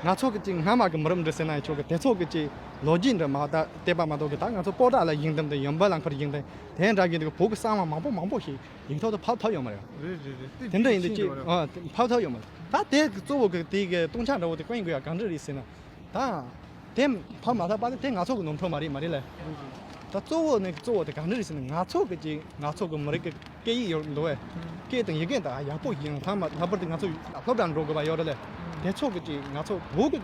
ང་ཚོ་གི་ཅིག་སྔ་མ་གི་མི་རབས་འདྲ་ཟེར་ན་ཡང་ཆོག་གི། དེ་ཚོ་གི་ཅིག་ལོ་རྒྱུས་འདྲ་མ་ད་བལྟས་པ་མ་གཏོགས་གི་ད་ང་ཚོ་པོ་ཏཱ་ལ་ཡིག་དམ་དང་ཡོན་པ་ལ་མཁར་ཡིག་དམ་དེ་འདྲ་གི་འདུག་བོད་གི་གསང་བ་མང་པོ་མང་པོ་ཞིག་ཡིག་ཐོག་ཏུ་ཕབ་ཐུབ་ཡོད་མ་རེད། རེད་རེད་རེད། དེ་འདྲ་ཡིན་དུས་ཅིག་ཨ་ཕབ་ཐུབ་ཡོད་མ་རེད། ད་དེ་གཙོ་བོ་གི་དེ་གི་སྟོང་ཆ་འདྲ་བོ་དེ་བསྐོན་དགོས་ཡ་གང་འདྲ་རེད་ཟེར་ན། ད་དེ་ཕབ་མ་ཐུབ་པ་དེ་དེ་ང་ཚོ་གི་ནོར་འཁྲུལ་མ་རེད་མ་རེད་ལ། ད་གཙོ་བོ་ནི་གཙོ་བོ་དེ་གང་འདྲ་རེད་ཟེར་ན་ང་ཚོ་གི་ཅིག་ང་ཚོ་གི་མི་རིགས་གི་སྐད་ཡིག་ཡོད་འདུག་བས། སྐད་དང་ཡི་གེ་དང་ཡག་པོ་ཡིན་ཐང་མ་ལྷག་པར་དུ་ང་ཚོ་སློབ་གྲྭར་འགྲོ་དགོས་པ་ཡོད་རེད་ལ། དེ་ཚོ་གི་ཅིག་ང་ཚོ་བོད་གི་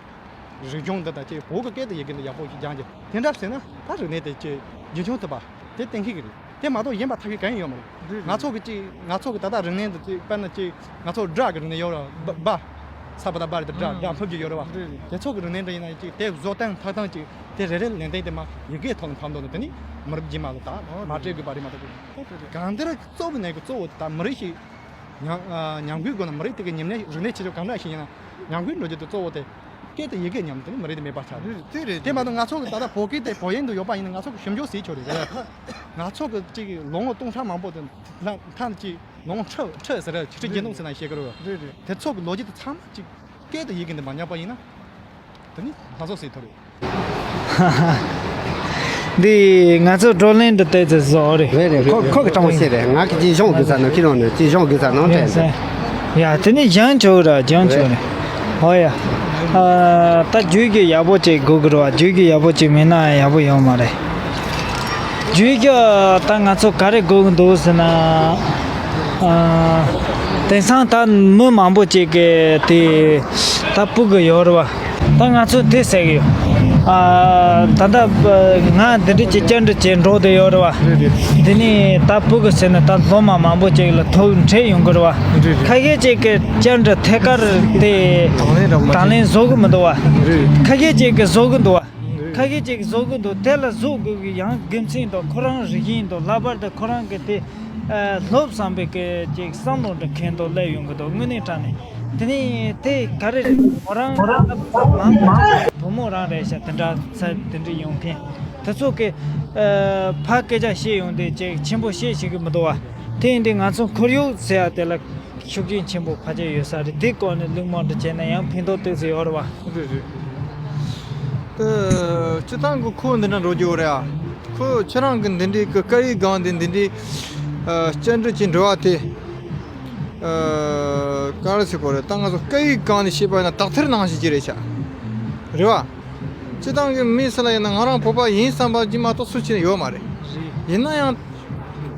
རིག་གཞུང་འདི་དང་ཅིག་བོད་ཀྱི་སྐད་དང་ཡི་གེ་འདི་ཡག་པོ་ཞིག་སྦྱངས་ཀྱི་དེ་འདྲ་བྱས་ན་ད་རིག་གནས་དེ་ཅིག་རྒྱུན་འཁྱོངས་ཐུབ་པ་དེ་གཏན་འཁེལ་གྱི་རེད། དེ་མ་གཏོགས་གཞན་པ་ཐབས་ཤེས་གང་ཡང་ཡོད་མ་རེད། རེད་རེད། ང་ཚོ་གི་ཅིག་ང་ཚོ་གི་ད་ལྟ་རིག་གནས་འདི་ཅིག་དཔེར་ན་ཅིག་ང་ཚོ་སྦྲ་གི་རིག་གནས་ཡོད་རེད་བ། སྦ་སྦ་ས་པ་ད་སྦ་རེད་དེ་སྦྲ་སྦྲ་ཕབ་རྒྱུ་ཡོད་རེད་བ། རེད་རེད། དེ་ཚོ་གི་རིག་གནས་འདི་ཡིན་ན་ཅིག་དེ་བཟོ་སྟངས་འཐག་སྟངས་ཅིག་དེ་རེ་རེ་ལན་ཏན་དེ་མ་ཡི་གེ་ཐོག་ནས་ཕབ་འདུག་ནས་དེ་ནི་མི་རབས་རྗེས་མ་ལ་ད་མ་སྤྲད་དགོས་པ་རེད་མ་གཏོགས། རེད་རེད། གང་ལྟར་གཙོ་བོ་ནས་གི་གཙོ་བོ་དེ་ད་མི་རིགས་ཤིག་ཉམས་ཨ་ཉམས་རྒུད་དགོས་ན་མི་རིགས་དེ་གི་ཉམས་ལེན་རིག་གནས་ཆེ་ཆུང་གང་འདྲ་ཞིག་ཡིན་ན་ཉམས་རྒུད་འགྲོ་རྒྱུ་དེ་གཙོ་བོ་དེ་སྐད་དང་ཡི་གེ་ཉམས་དེ་ནི་མི་རིགས་དེ་མེད་པ་ཆགས་རེད། དེ་རེད། དེ་མ་གཏོགས་ང་ཚོ་གི་ད་ལྟ་བོད་སྐད་དེ་བོད་ཡིག་འདི་ཡོད་པ་ཡིན་ན་ང་ཚོ་གི་ཞིབ་འཇུག་ཟེར་ཆོག་རེད། ང་ཚོ་གི་ཅིག་ལོ་ངོ་སྟོང་ཕྲག་མང་པོ་དེ་ལ་མཐའ་ཅིག་ལོ་ངོ་ཁྲི་ཁྲི་ཟེར་ར་ཆིག་ཁྲི་བརྒྱད་སྟོང་ཟེར་ན་བཤད་གི་རེད། རེད་རེད། དེ་ཚོ་གི་ལོ་རྒྱུས་དེ་ཚང་མ་ཅིག་སྐད་དང་ཡི་གེ་འདི་མ་ཉམས་པ་ཡིན་ན། དེ་ནི་ལྷ་ཚོགས་སྲིད་ཐོ་རེད། འདི་ང་ཚོ་བགྲོ་གླེང་འདི་ཏོག་ཙམ་བཟོ་རེད། རེད་རེད། ཁོ་ཁོ་གི་དྲང་པོ་བཤད་རེད། ང་གི་ཅིག་གཞུང་དགོས་ས་ནང་ཁྱེད་རང་ནས་ཅིག་གཞུང་དགོས་ས་ནང་དྲན་ས། ཡ་དེ་ནི་སྦྱང་ཆོག་ར་སྦྱང་ཆོག་རེད། ཧོ་ཡ། ཨ་ད་རྒྱུད་ཀྱི་ཡག་པོ་ཅིག་དགོས་ཀྱི་རེད་བ། རྒྱུད་ཀྱི་ཡག་པོ་ཅིག་མེད་ན་ཡག་པོ་ཡོང་མ་རེད། རྒྱུད་ཀྱི་ད་ང་ཚོ་ག་རེ་དགོས་ཀྱི་འདུག་ཟེར་ན། ཨ་དེང་སང་ད་མི་མང་པོ་ཅིག་གི་དེ་ད་སྤུ་གུ་ཡོད་རེད་བ། ད་ང་ཚོ་དེ་ཟེར་གི་ཡོད། ཨ་ད་ལྟ་ང་འདི་འདྲ་ཅིག་བཅར་འདྲི་བྱེད་འགྲོ་བསྡད་ཡོད་རེད་བ། རེད་རེད། འདི་ནས་ད་སྤུ་གུ་ཟེར་ན་ད་སློབ་མ་མང་པོ་ཅིག་ལ་ཐུག་འཕྲད་ཡོང་གི་རེད་བ། རེད་རེད། ཁ་ཤས་ཅིག་གི་བཅར་འདྲི་ཐད་ཀར་དེ་དང་ལེན་རག་མ་དང་ལེན་བཟོ་གི་མི་འདུག་བ། རེད། ཁ་ཤས་ཅིག་གི་བཟོ་གི་འདུག་བ། རེད། ཁ་ཤས་ཅིག་གི་བཟོ་གི་འདུག་དེ་ལ་བཟོ་དགོས་གི་ཡང་དགེ་མཚན་འདུག་ཁོ་རང་རིག་གཞུང་འདུག་ལྷག་པར་དུ་ཁོ་རང་གི་དེ་ཨ་སློབ་བསམ་པའི་གི་ཅིག་བསམ་བློ་འདྲ་ཁེངས་འདུག་སླེབས་ཡོང་གི་འདུག་དངོས་གནས་དྲང་གནས། དེ་ནས་དེ་ག་རེ་རེད། མོ་རང་མང་བུ་མོ་རང་རེད་ཤག་དེ་འདྲ་ཚ་དེ་འདྲ་ཡོང་མཁན་དེ་ཚོ་གི་ཨ་ཕ་སྐད་ཆ་བཤད་ཡོང་དུས་ཅིག་ཆེན་པོ་བཤད་ཤེས་གི་མི་འདུག་བ། དེ་ཡིན་དུས་ང་ཚོ་ཁོར་ཡུག་ཟེར་ཡ་དེ་ལ་ ཤུགས་རྐྱེན་ཆེན་པོ་ཕལ་ཆེར་ཡོད་ས་རེད། དེ་སྐོར་ནས་གླེང་མོལ་འདྲ་བྱས་ན་ཡང་ཕན་ཐོགས་ཏོག་ཙམ་ཡོད་རེད་བ། རེད་རེད། ད་སྤྱིར་བཏང་གི་ཁོ་འདི་འདྲ་འགྲོ་རྒྱུ་རེད་ཨ། ཁོ་ཁྱེད་རང་གི་འདི་འདྲའི་གི་སྐད་ཡིག་སྒང་དེ་འདི་འདྲའི་ཨ། བཅར་འདྲི་བྱེད་འགྲོ་བ་དེ་ཨ། ག་རེ་ཟེར་དགོས་རེད། ད་ང་ཚོ་སྐད་ཡིག་སྒང་ནས་བཤད་པ་ཡིན་ན་དག་ཐེར་ནང་བཞིན་གྱི་རེད་ཤག་རེད་བ། སྤྱིར་བཏང་གི་མི་སུ་ལ་ཡིན་ན་ང་རང་བོད་པ་ཡིན་བསམ་པ་ཅིག་མ་གཏོགས་སུ་ཅིག་ཡོད་མ་རེད། ཡིན་ན་ཡང་།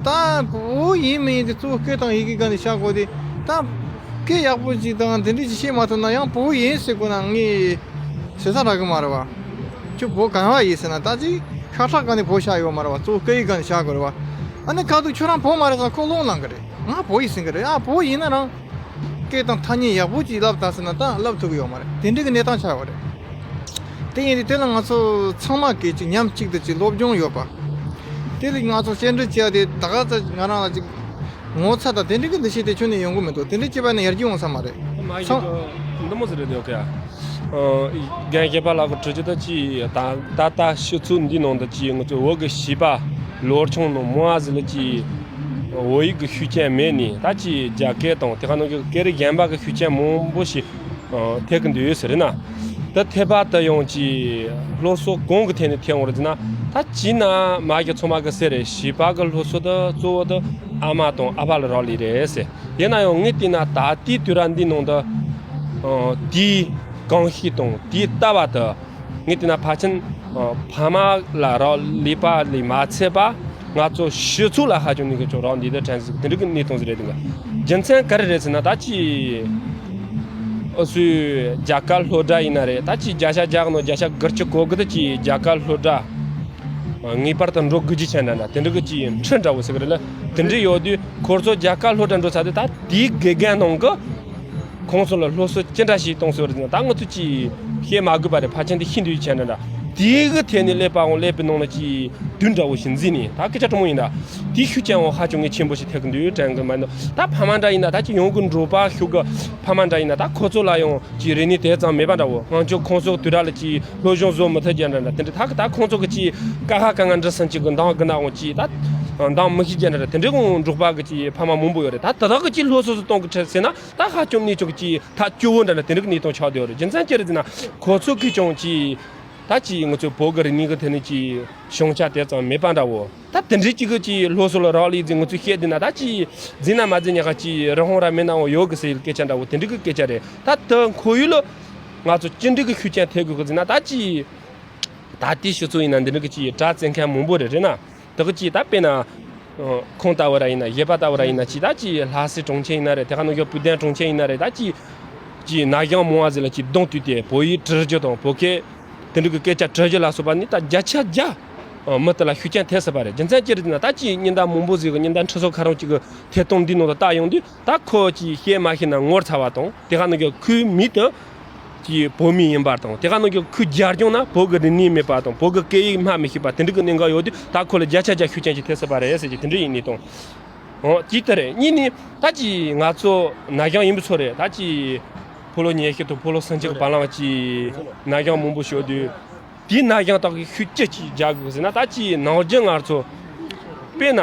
ད་བོད་ཡིན་མིན་དེ་གཙོ་བོ་སྐད་དང་ཡི་གེ་སྒང་ནས་བཤད་དགོས་དེ། ད་སྐད་ཡག་པོ་ཅིག་དང་དེ་འདྲ་ཅིག་བཤད་མ་ཐུབ་ན་ཡང་བོད་ཡིན་ཟེར་དགོས་ན་ངས་ཟེར་ས་རག་གི་མ་རེད་བ། ཁྱོད་བོད་ག་བ་ཡིན་ཟེར་ན་ད་ཅིག་ཤ་ཁྲག་སྒང་ནས་བོད་ཤ་ཡོད་མ་རེད་བ། གཙོ་བོ་སྐད་ཡིག་སྒང་ནས་བཤད་དགོས་རེད་བ། ཨ་ནི་ཁ་ཐུག་ཁྱོད་རང་བོད་མ་རེད་ཟེར་ན་ཁོ་བློ་ལངས་གི་རེད། ང་བོད་ཡིན་ཟེར་གི་རེད། ཨ་བོད་ཡིན་ན་རང་སྐད་དང་ཐ་སྙད་ཡག་པོ་ཅིག་ལབ་ད་ཟེར་ན་ད་ལབ་ཐུབ་གི་ཡོད་མ་རེད། དེ་འདྲ་གི་གནས་སྟངས་ཆགས་ཡོད་རེད། དེ་ཡིན་དུས་དེ་ལ་ང་ཚོ་ཚང་མ་གིས་ཅིག་མཉམ་གཅིག་ཏུ་ཅིག་སློབ་སྦྱོང་ཡོད་པ། དེ་ལ་ང་ཚོ་བཅར་འདྲི་བྱས་ཏེ་ད་ག་ཚོད་ང་རང་ལ་ཅིག་ངོ་ཚ་དང་དེ་འདྲ་གི་འདུ་ཤེས་དེ་ཁྱོན་ནས་ཡོང་གི་མི་འདུག་དེ་འདྲ་བྱས་པ་ནི་ཡར་རྒྱས་འོང་ས་མ་རེད། མ་ཡིན་ཚང་གི་འདི་མོ་ཟེར་རེད་འདུག་ག་ཨ། རྒན་གཞས་པ་ལགས་ཀྱིས་དྲི་རྒྱུ་ད་ཅི་ད་ད་ལྟ་ཕྱི་ཚུལ་འདི་ནང་དུ་ཅི་ང་ཚོ་བོད་ཀྱི་བྱིས་པ་ལོ་ཆུང་ནང་མོ་ཨ་ཟི་ལ་ཅི་བོད་ཡིག་གི་ཤུགས་རྐྱེན་མེད་ནི་ད་ཅི་རྒྱ་སྐད་དང་དེ་ག་ནང་གི་སྐད་རིགས་གཞན་པ་གི་ཤུགས་རྐྱེན་མང་པོ་ཞིག་ཐེབས་ཀྱི་འདུག་ཟེར་ན། ད་ཐེབས་པ་ད་ཡང་ཅི་སློབ་གསོ་གང་གི་ཐད་ནས་ཐེབས་འོང་རེད་ཟེར་ན། ད་ཅི་ན་མ་གི་ཚང་མ་གི་ཟེར་རེད། བྱིས་པ་གི་སློབ་གསོ་ད་གཙོ་བོ་ད་ཨ་མ་དང་ཨ་ཕ་ལ་རག་ལས་རེད་ཟེར། ཡིན་ན་ཡང་ངས་བལྟས་ན་ད་ལྟའི་དུས་རབས་འདི་ནང་ད་དེའི་གོམས་གཤིས་དང་དེའི་ལྟ་བ་ད་ངས་བལྟས་ན་ཕལ་ཆེར་ཕ་མ་ལ་རག་ལས་པ་ལས་མ་ཚད་པ། ང་ཚོ་སྤྱི་ཚོགས་ལ་ཧ་ཅང་ནས་ཀྱི་ཅོག་རག་འདི་ལྟར་དྲན་ཟིག་དེ་འདྲ་གི་གནས་སྟངས་ཟིག་རེད། དེ་འདྲ་རྒྱུ་མཚན་ག་རེ་རེད་ཟེར་ན། ད་ཅི་ཨ་སུའི་རྒྱ་གར་སློབ་གྲྭ་ཡིན་ན་རེད། ད་ཅི་བརྒྱ་ཆ་བརྒྱ་གི་ནང་བརྒྱ་ཆ་དགུ་བཅུ་གོ་དགུ་དེ་ཅི་རྒྱ་གར་སློབ་གྲྭ་ངེས་པར་དུ་འགྲོ་དགོས་རྒྱུ་ཆེན་འདྲ་འདྲ་དེ་འདྲ་གི་ཅི་ཁྲིད་འདྲ་བོ་ཟེར་གི་རེད་ལ། དེ་འདྲ་ཡོད་དུས་ཁོ་ཚོ་རྒྱ་གར་སློབ་གྲྭ་འགྲོ་ཚར་དུས་ད་དེའི་དགེ་རྒན་ནང་གི་ཁོང་ཚོ་ལ་སློབ་གསོ་ཅི་འདྲ་ཞིག་གཏོང་སྲོལ་རེད་ཟེར་ན། ད་ང་ཚོ་ཅིག་བཤད་མ་དགོས་པ་རེད། ཕལ་ཆེར་འདི་ཤེས་འདོད་ཆེ་འདྲ་འདྲ། དེའི་གི་ཐད་ནས་ཀླད་པའང་ཀླད་པའི་ནང་ལ་ཅིག་དུས་འདྲ་བོ་ཞིག་འཛིན་ནས་ད་སྐད་ཆ་དྲང་མོ་ཡིན་ད། དེའི་ཤུགས་རྐྱེན་འོང་ཧ་ཅང་ངས་ཆེན་པོ་ཞིག་ཐེབས་ཀྱི་འདུག་དྲན་གི་མ་འདུག་ད་ཕ་མ་འདྲ་ཡིན་ན་ད་ཅིག་ཡོང་གི་འགྲོ་པ་ཤུགས་གི་ཕ་མ་འདྲ་ཡིན་ན་ད་ཁོ་ཚོ་ལ་ཡང་ཅིག་རིག་གནས་དེ་ཙམ་མེད་པ་འདྲ་བོ། ང་ཚོ་ཁོང་ཚོ་དུས་རབས་ལ་ཅིག་སློབ་སྦྱོང་བཟོ་མི་ཐུབ་རྒྱུ་འདྲ་འདྲ། དེ་འདྲ་ད་གི་ད་ཁོང་ཚོ་གི་ཅིག་ཀ་ཧ་ག་ང་འདྲ་སང་ཅིག་གི་འདང་གི་ན་འོང་ཅིག་ད་འདང་མི་ཤེས་རྒྱུ་འདྲ་འདྲ། དེ་འདྲ་གི་འགྲོ་པ་གི་ཅིག་ཕ་མ་མང་པོ་ཡོད་རེད། ད་དེ་དག་གི་ཅིག་སློབ་གསོ་གཏོང་གི་ཁྲིད་ཟེར་ན། ད་ཧ་ཅང་གནས་ཚུལ་གྱི་ད་སྐྱོ་བོ་འདྲ་འདྲ་དེ་འདྲ་གི་གནས་སྟངས་ཆགས་བསྡད་ཡོད་རེད། རྒྱུ་མཚན་ཅི་རེད་ཟེར་ན། ཁོ་ཚོ་གིས་ཀྱང་ཅིག་ད་ཅིག་ང་ཚོའི་བོད་ཀྱི་རིག་གནས་ཀྱི་ཐད་ནས་ཅིག་སྦྱོང་བྱ་དེ་ཙམ་མེད་པ་འདྲ་བོ། ད་དེ་འདྲའི་ཅིག་གི་ཅིག་སློབ་གསོ་ལ་རག་ལས་ཟིག་ང་ཚོས་བཤད་བསྡད་ན་ད་ཅིག་འཛིན་ན་མ་འཛིན་ཉག་ག་ཅིག་རི་ཧོང་ར་མེད་ནའང་ཡོད་གི་ཟེར་སྐད་ཆ་འདྲ་བོ་དེ་འདྲ་གི་སྐད་ཆ་རེད། ད་ད་ཁོར་ཡུག་ལ་ང་ཚོ་ཅི་འདྲ་གི་ཤུགས་རྐྱེན་ཐེབས་དགོས་གི་ཟེར་ན། ད་ཅིག་ད་ལྟའི་སྤྱི་ཚོགས་ཡིན་ན་འདི་འདྲ་གི་ཅིག་དྲ་བཙལ་མཁན་མང་པོ་རེད། རེད་ན། དེ་གི་ཅིག་ད་དཔེར་ན། ཁོང་ལྟ་བུ་ར་ཡིན་ན་གཞས་པ་ལྟ་བུ་ར་ཡིན་ན་ཅིག་ད་ཅིག་ལྷ་སའི་གྲོང་ཁྱེར་ཡིན་ན་རེད། དེ་ག་ནང་གི་བུ་ལྡན་གྲོང་ཁྱེར་ཡིན་ན་རེད། ད་ཅིག་ཅིག་ན་གཞོན་མང་བ་ཟིག་ལ་ཅིག་གདོང་བསྟོད་དེ་བོད་ཡིག་དྲི་རྒྱུ་དང་བོད་སྐད་དེ་འདྲ་གི་སྐད་ཆ་དྲི་རྒྱུ་ལ་སོགས་པ་ནི་ད་བརྒྱ་ཆ་བརྒྱ་མི་དེ་ལ་ཤུགས་རྐྱེན་ཐེབས་སྲིད་པ་རེད། རྒྱུ་མཚན་ཅི་རེད་ཟེར་ན། ད་ཅིག་ཉིན་ལྟར་མང་པོ་ཟིག་གི་ཉིན་ལྟར་འཁྲིས་ཚོགས་ཁ་རོག་ཅིག་གི་ཐད་གཏོང་འདི་ནང་དུ་བལྟ་ཡོང་དུས། ད་ཁོ་ཅིག་བཤད་མ་ཤེས་ན་ངོ་ཚ་བ་དང་། དེ་ག་ནང་གི་ཁོའི་མི་དེ་ཅིག་བོད་མི་ཡིན་པ་དང་། དེ་ག་ནང་གི་ཁོའི་རྒྱབ་ལྗོངས་ན་བོད་ཀྱི་རིག་གནས་མེད་པ་དང་། བོད་ཀྱི་སྐད་ཡིག་སྨྲ་མི་ཤེས་པ་དེ་འདྲ་གི་གནད་འགག་ཡོད་དུས། ད་ཁོ་ལ་བརྒྱ་ཆ་བརྒྱ་ཤུགས་རྐྱེན་ཅིག་ཐེབས་སྲིད་པ་རེད་ཟེར་གྱི་དེ་འདྲ་ཡིན་ནི་དང་། འོ་གཅིག་དེ་རེད། གཉིས་ནི་ད་ཅིག་ང་ཚོ་ན་གཞོན་ཡིན་པ་ཚོ་རེད། ད་ཅིག་ཕོ་ལོ་ཉི་ཤུ་དང་ཕོ་ལོ་སུམ་ཅུ་གི་བར་ལ་ཅིག་ན་གཞོན་མང་པོ་ཞིག་ཡོད་དུས། དེའི་ན་གཞོན་དག་གིས་ཤུགས་ཅི་ཅིག་རྒྱག་དགོས་ཟེར་ན། ད་ཅིག་ནམ་རྒྱུན་ང་ཚོ་དཔེར་ན་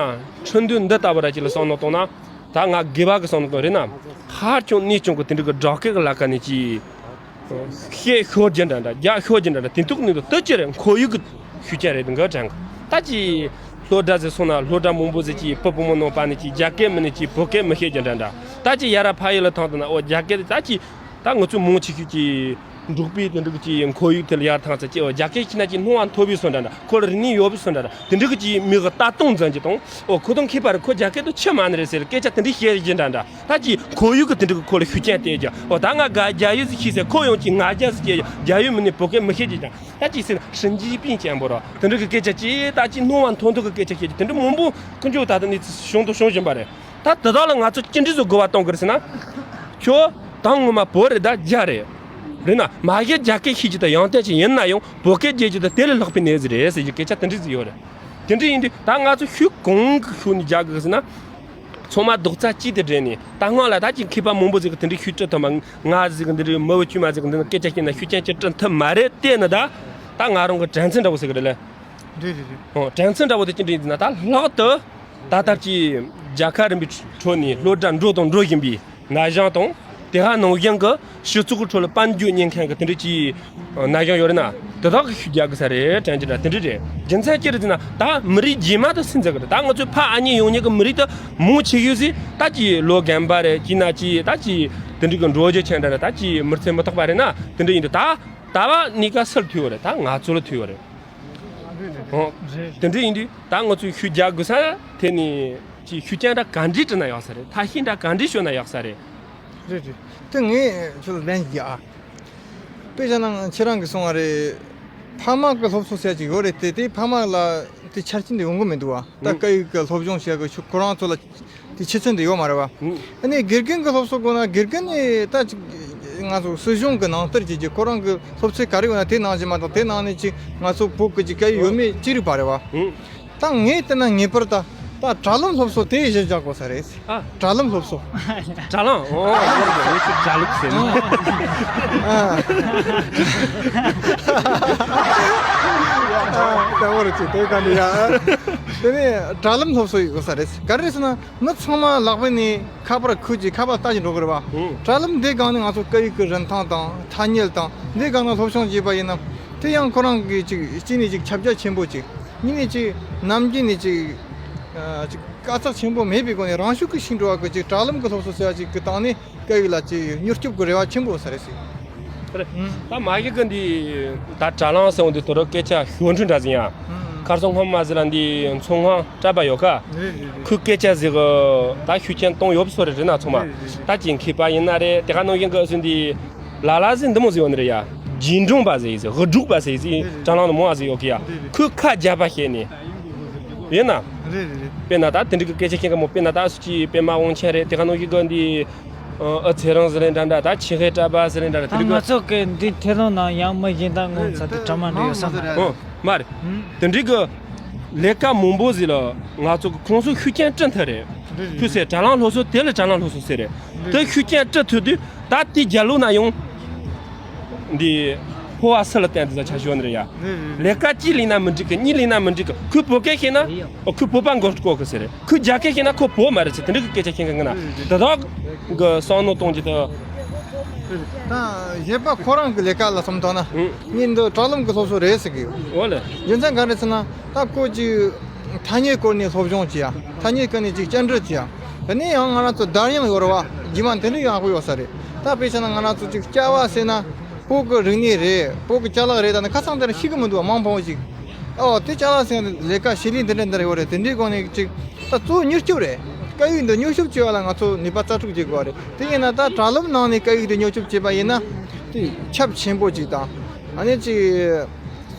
ཁྲིན་ཏུའུ་འདི་ལྟ་བུ་ར་ཅིག་ལ་བསམ་བློ་བཏང་ན། ད་ང་དགེ་བ་གི་བསམ་བློ་བཏང་རེད་ན། ཧ་ཅང་གནས་ཆུང་གི་དེ་འདྲ་གི་སྦྲག་སྐད་གི་ལ་ཁ་ནས་ཅིག་བཤད་ཤོར་རྒྱུ་འདྲ་འདྲ། རྒྱག་ཤོར་རྒྱུ་འདྲ་འདྲ། དེ་དུས་ནས་དུ་དུ་ཅི་རེད། ཁོར་ཡུག་གི་ཤུགས་རྐྱེན་རེད་འདུག་ག་དྲན་གི། ད་ཅིག་སློབ་གྲྭ་ཟིག་སོང་ན་སློབ་གྲྭ་མང་པོ་ཟིག་ཅིག་བུ་བུ་མོ་ནང་པ་ནས་ཅིག་རྒྱ་སྐད་མི་ནས་ཅིག་བོད་སྐད་མི་ཤེས་རྒྱུ་འདྲ་འདྲ། ད་ཅིག་ཡར་ར་ཕ་ཡུལ་ལ་ཐང་དུ་ན་འོ་རྒྱ་སྐད་ད་ཅིག་ད་ང་ཚོ་མང་ཆེ་ཤོས་ཀྱིས་འབྲོག་པའི་དེ་འདྲ་གི་ཅིག་ཁོར་ཡུག་དེ་ལ་ཡར་ཐང་ཚ་ཅིག་འོ་རྒྱ་སྐད་ཤེས་ན་ཅིག་སྣང་བ་མཐོ་བའི་བཟོ་འདྲ་འདྲ། ཁོ་ལ་རིག་གནས་ཡོད་པའི་བཟོ་འདྲ་འདྲ། དེ་འདྲ་གི་ཅིག་མི་གི་ལྟ་སྟངས་འཛིན་རྒྱུ་དང་། འོ་ཁོ་དང་ཁྱད་པར་ཁོ་རྒྱ་སྐད་དུ་ཆི་མ་ནི་རེད་ཟེར་སྐད་ཆ་དེ་འདྲ་བཤད་རྒྱུ་འདྲ་འདྲ། ད་ཅིག་ཁོར་ཡུག་གི་དེ་འདྲ་གི་ཁོ་ལ་ཤུགས་རྐྱེན་སྟེར་རྒྱུ། འོ་ད་ང་ག་རྒྱ་ཡིག་ཟིག་ཤེས་ཟེར་ཁོ་ཡང་ཅིག་ང་རྒྱ་ཟིག་སྐད་རྒྱ་ཡིག་མི་ནི་བོད་སྐད་མི་ཤེས་རྒྱུ་འདྲ། ད་ཅིག་ཟེར་ན་神经病ཅན་པོ་ར་དེ་འདྲ་གི་སྐད་ཆ་ཅིག་ད་ཅིག་སྣང་བ་མཐོ་མཐོ་གི་སྐད་ཆ་བཤད་རྒྱུ་དེ་འདྲ་མང་པོ་ཀུན་སྤྱོད་ད་ལྟ་གནས་ཚུལ་བྱུང་དང་བྱུང་བཞིན་པ་རེད། ད་དེ་དག་ལ་ང་ཚོ་ཅི་འདྲ་བཟོ་དགོས་པ་གཏོང་དགོས་རེད་ཟེར་ན། ཁྱོད་ད་ངོ་མ་བོད་རེད། ད་རྒྱ་རེད། རེད་ན་མ་གཞི་རྒྱ་སྐད་ཤེས་རྒྱུ་དེ་ཡོན་ཏན་ཅིག་ཡིན་ན་ཡང་བོད་སྐད་བརྗེད་རྒྱུ་དེ་དེ་ལས་ལྷག་པའི་གནས་ཚུལ་རེད་ཟེར་རྒྱུ་སྐད་ཆ་དེ་འདྲ་ཟིག་ཡོད་རེད། དེ་འདྲ་ཡིན་དུས་ད་ང་ཚོ་ཤུགས་གང་གི་ཤུགས་ནས་རྒྱག་དགོས་ཟེར་ན། ཚང་མ་རྡོག་རྩ་གཅིག་ཏུ་སྦྲེལ་ནས། ད་སྔོན་ལ་ད་ཅིག་མཁས་པ་མང་པོ་ཟིག་གིས་དེ་འདྲའི་ཤུགས་སྤྲད་ཐུབ་མ། ང་ཟིག་གིས་འདི་འདྲའི་མི་བུ་དཀྱུས་མ་ཟིག་གིས་འདི་འདྲའི་སྐད་ཆ་བཤད་ན་ཤུགས་རྐྱེན་ཅིག་སྤྲད་ཐུབ་མ་རེད། དེ་ནི་ད་ད་ང་རང་གི་དྲན་ཚུལ་འདྲ་བོ་ཟིག་རེད་ལ། རེད་རེད་རེད། ཨོ་དྲན་ཚུལ་འདྲ་བོ་དེ་ཅི་འདྲ་ཡིན་ཟེར་ན། ད་ལྷག་ཏུ་ད་ལྟར་གྱི་རྒྱལ་ཁབ་རིམ་པའི་ཁྲོད་ནས་སློབ་གྲྭ་འགྲོ་དང་འགྲོ་བཞིན་པའི་ ན་གཞོན་དང་། དེ་ག་ནང་བཞིན་གྱི་སྤྱི་ཚོགས་ཀྱི་ཁྲོད་ལ་དཔལ་འབྱོར་གཉེར་མཁན་གྱི་དེ་འདྲ་ཅིག་ན་གཞོན་ཡོད་རེད་ན། དེ་དག་གི་ཤུགས་རྒྱག་དགོས་ས་རེད་དྲན་གྱི་འདྲ། དེ་འདྲ་རེད། རྒྱུ་མཚན་ཅི་རེད་ཟེར་ན། ད་མི་རིགས་རྗེས་མ་དེ་སུས་འཛིན་གི་རེད། ད་ང་ཚོའི་ཕ་ཨ་མྱེས་ཡོང་མཁན་གྱི་མི་རིགས་དེ་མང་ཆེ་ཤོས་ཟིག་ད་ཅིག་ལོ་རྒན་པ་རེད། ཅིག་ན་ཅིག་ད་ཅིག་དེ་འདྲ་གི་འགྲོ་རྒྱུ་ཅན་འདྲ་རེད། ད་ཅིག་མི་ཚེ་མི་ཐོག་པ་རེད་ན་དེ་འདྲ་ཡིན་དུས། ད་ད་བ་གཉིས་ཀ་སུ་ལ་ཐུག་ཡོད་རེད། ད་ང་ཚོ་ལ་ཐུག་ཡོད་རེད། ཨོ། དེ་འདྲ་ཡིན་དུས་ད་ང་ཚོས་ཤུགས་རྒྱག་དགོས་ས་དེ་ནི་ཅིག་ཤུགས་རྐྱེན་འདྲ་ག་འདྲས་སྤྲད་ན་ཡག་ས་རེད། ཐབས་ཤེས་འདྲ་ག་འདྲས་ཤོད་ན་ཡག་ས་རེད། རེད་རེད། དེ་ངས་ཁྱོད་ལ་ལན་ཞིག་ཨ། དཔེ་བཞག་ན་ཁྱེད་རང་གིས་གསུངས་པ་རེད། ཕ་མ་གི་སློབ་གསོ་ཟེར་ཅིག་ཡོད་རེད་དེ། དེ་ཕ་མ་ལ་དེ་ཆ་རྐྱེན་དེ་ཡོང་གི་མི་འདུག་བ། ད་ཨང་སྐད་ཡིག་གི་སློབ་སྦྱོང་བྱེད་དགོས། ཁྱོད་ཁོ་རང་ཚོ་ལ་དེ་ཆུ་ཚད་འདི་ཡོད་མ་རེད་བ། ཨང་། ཨ་ནི་དགེ་རྒན་གྱི་སློབ་གསོ་དགོས་ན་དགེ་རྒན་ནི་ད་ཅིག་ང་ཚོ་སྲིད་གཞུང་གི་ནང་ལྟར་བྱེད་ཀྱི། ཁོ་རང་གི་སློབ་ཚན་ག་རེ་ཡོད་ན་དེ་ནང་བཞིན་མ་གཏོགས། དེ་ནང་ནས་ཅིག་ང་ཚོ་བོད་ཀྱི་ཅིག་སྐད་ཡིག་ཡོད་མེད་ཅི་རིགས་པ་རེད་བ། ཨང་། ད་ངས་བལྟས་ན་ངེས་པར་ད་ད་དྲ་ལམ་སློབ་གསོ་དེ་གཞི་བཞག་དགོས་ས་རེད། ཨ། དྲ་ལམ་སློབ་གསོ། དྲ་ལམ། ཨོ། ངས་ཅིག་དྲ་ལམ་ཟེར་ན། ཨ། ཨ། ད་འོ་རེད་ཅིག་དེ་ག་འདི་ཡ། དེ་ནས་དྲ་ལམ་སློབ་གསོ་ཡོད་ས་རེད། ག་རེ་ཟེར་ན། མི་ཚང་མ་ལག་པ་ནས་ཁ་པར་ཁུར་གྱིས་ཁ་པར་ལྟ་གྱིན་འགྲོ་གི་རེད་བ། ཨང་། དྲ་ལམ་འདི་སྒང་ནས་ང་ཚོ་སྐད་ཡིག་གི་རིན་ཐང་དང་ཐ་སྙད་དང་འདི་སྒང་ནས་སློབ་སྦྱོང་བྱས་པ་ཡིན་ན། དེ་ཡང་ཁོ་རང་གི་ཅིག་གཅིག་ནས་ཅིག་ཁྱབ་རྒྱ་ཆེན་པོ་ཅིག་གཉིས་ནས་ཅིག་ནམ་རྒྱུན་ནས་ཅིག་ཨ་ཅིག་དཀའ་ཚེགས་ཆེན་པོ་མེད་པའི་སྒོ་ནས་རང་ཤུགས་ཀྱིས་ཤེས་འགྲོ་བ་གི་ཅིག་དྲ་ལམ་གྱི་སློབ་གསོ་ཟེར་བ་ཅིག་གི་སྟེང་ནས་སྐད་ཡིག་ལ་ཅིག་མྱུར་སྐྱོབ་ཀྱི་རེ་བ་ཆེན་པོ་ཡོད་ས་རེད་ཟེར། རེད། ཨང་། ད་མ་གཞི་གི་འདི་ད་དྲ་ལམ་ཟེར་བ་འདི་དོ་རུ་སྐད་ཆ་ཞོར་འཕྲོས་འདྲ་ཟིག་ཡ། ཨང་། ཁ་སང་སྔོན་མ་ཟིག་ལ་འདི་མཚོ་སྔོན་གྲྭ་པ་ཡོད་ཀ། རེད་རེད་རེད། ཁོས་སྐད་ཆ་ཟིག་གི་ད་ཤུགས་རྐྱེན་གཏོང་ཡོད་པ་སོ་རེད། རེད་ན་ཚང་མ། རེད་རེད་རེད། ད་ཅིག་མཁས་པ་ཡིན་ན་རེད། དེ་ག་ནང་བཞིན་གི་ཨ་ཟུ་འདི་ལ་ལ་ཟིག་འདི་མོ་ཟིག་ཡོད་ནི་རེད་ཡ། རྗེས་འབྲང་པ་ཟིག་ཟིག་དབུ་འབྲུག་པ་ཟིག་ཟིག་རེད་རེད། དྲ་ལམ་ནང་མང་བ་ཟིག་ཡོད་ཀི་ཡ། རེད་རེད། ཁོས་ཁ་རྒྱབ་པ་བཤད་ནི། ཡིན་ན། རེད་རེད་རེད། དཔེར་ན་ད་དེ་འདྲ་གི་སྐད་ཆ་ཤེས་མཁན་མོ། དཔེར་ན་ད་སུ་ཅིག་པད་མ་དབང་ཆེན་རེད། དེ་ག་ནང་བཞིན་གི་འདི། ཨ་ཨ་ཚེ་རིང་ཟེར་རེད་འདྲ་འདྲ། ད་ཆེ་ཧེ་གྲྭ་པ་ཟེར་རེད་འདྲ་འདྲ། ད་དེ་ང་འདྲ་གི། ཚོ་གི་འདི་ཐེ་ལོང་ནང་ཡང་མི་གཞན་དག་ངོ་ཚ་དེ་གྲ་མ་འགྲོ་ཡོད་ས་མ་རེད། ཨོ་མ་རེད། ཨང་། དེ་འདྲ་གི་ལས་ཀ་མང་པོ་ཟིག་ལ་ང་ཚོ་གི་ཁོང་ཚོ་ཤུགས་རྐྱེན་སྤྲད་ཐུབ་རེད། རེད་རེད། ཁོས་ཟེར་དྲ་ལམ་སློབ་གསོ་དེ་ལ་དྲ་ལམ་སློབ་གསོ་ཟེར་རེད། རེད། དེ་ཤུགས་རྐྱེན་སྤྲད་ཐུབ་དུས་ད་དེ་རྒྱ་ལོ་ན་ཡང་། འདི། ཕོ་བ་སུ་ལ་བརྟེན་དེ་ཚ་ཆ་ཞོ་ནི་རེད་ཡ། རེད་རེད། ལས་ཀ་གཅིག་ལས་ན་མི་འགྲིག་གི། གཉིས་ལས་ན་མི་འགྲིག་གི། ཁོས་བོད་སྐད་ཤེས་ན། ཨོ་ཁོས་བོད་པ་མགོ་སྐོར་གི་ཟེར་རེད། ཁོས་རྒྱ་སྐད་ཤེས་ན་ཁོ་བོད་མ་རེད་ཟེར། དེ་འདྲ་གི་སྐད་ཆ་ཤེས་མཁན་གི་ན། རེད་རེད། དེ་དག་གི་བསམ་བློ་གཏོང་རྒྱུ་དེ། རེད་རེད། ད་གཞན་པ་ཁོ་རང་གི་ལས་ཀ་ལ་བསམ་བཏང་ན། ཨང་། ངས་འདི་དྲ་ལམ་གི་སློབ་གསོ་རེད་ཟེར་གི་ཡོད། འོ་ལེ། རྒྱུ་མཚན་ག་རེ་ཟེར་ན། ད་ཁོ་ཅིག་ཐ་སྙད་སྐོར་ནས་སློབ་སྦྱོང་བྱེད་ཡ། ཐ་སྙད་སྐོར་ནས་ཅིག་བཅར་འདྲི་བྱེད་ཡ། དེ་ནས་ཡང་ང་རང་ཚོ་དར་དབྱངས་ཡོད་རེད་བ། རྗེས་མ་དེ་འདྲ་ཡང་ཡག་པོ་ཡོད་ས་རེད། ད་དཔེ་བྱས་ན་ང་རང་ཚོ་ཅིག་ཅ་ལག་ཟེར་ན། བོད་ཀྱི་རིག་གནས་རེད། བོད་ཀྱི་ཅ་ལག་རེད། ད་ནི་ཁ་སང་དེར་ཤེས་གི་མི་འདུག་བ། མང་པོ་ཞིག་ཨོ་དེ་ཅ་ལག་ཟེར་ལས་ཀ་བྱེད་ལས་འདི་འདྲ་འདི་འདྲ་ཡོད་རེད། དེ་འདྲའི་སྒོ་ནས་ཅིག་ད་གཙོ་བོ་མྱུར་སྐྱོབ་རེད། སྐད་ཡིག་འདི་མྱུར་སྐྱོབ་བྱེད་པ་ལ་ང་ཚོ་ནུས་པ་རྩལ་སྤྲུགས་བྱེད་དགོས་རེད། དེ་ཡིན་ན་ད་དྲ་ལམ་ནང་ནས་སྐད་ཡིག་འདི་མྱུར་སྐྱོབ་བྱེད་པ་ཡིན་ན། དེ་ཁྱབ་ཆེན་པོ་ཅིག་དང་། ཨ་ནི་ཅིག་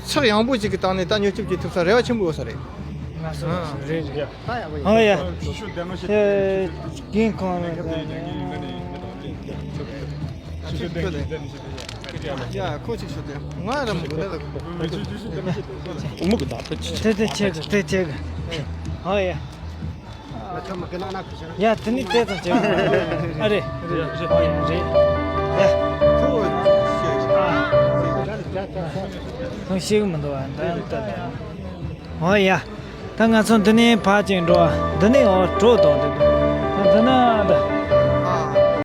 ཚགས་ཡངས་པོ་ཅིག་གི་སྟེང་ནས་ད་མྱུར་སྐྱོབ་བྱེད་ཐུབ་ས་རེ་བ་ཆེན་པོ་ཡོད་ས་རེད། ང་ཚོ་རེད་རེད། ཨ་ཡ། ཨ་ཡ། ཨེ། རྒན་ཁོང་ལ། ཡ་ཁོ་ཅིག་ཤོད་དེ། ང་ར་མུ་གུ་ད་ད་ཅི། དེ་དེ་ཆེ་གི། དེ་ཆེ་གི། ཨ་ཡ། ཡ་དེ་ནི་དེ་དང་ཆེ་གི། ཨ་རེད། རེད་རེད། ཡ། ཁོང་ཤེས་གི་མི་འདུག་བ། ད་ད། ཨོ་ཡ། ད་ང་ཚོ་འདི་ནས་ཕར་ཅིག་འགྲོ་བ། འདི་ནས་འོ་གྲོ་དང་འདི་འདུག་ད་འདི་ན་ད།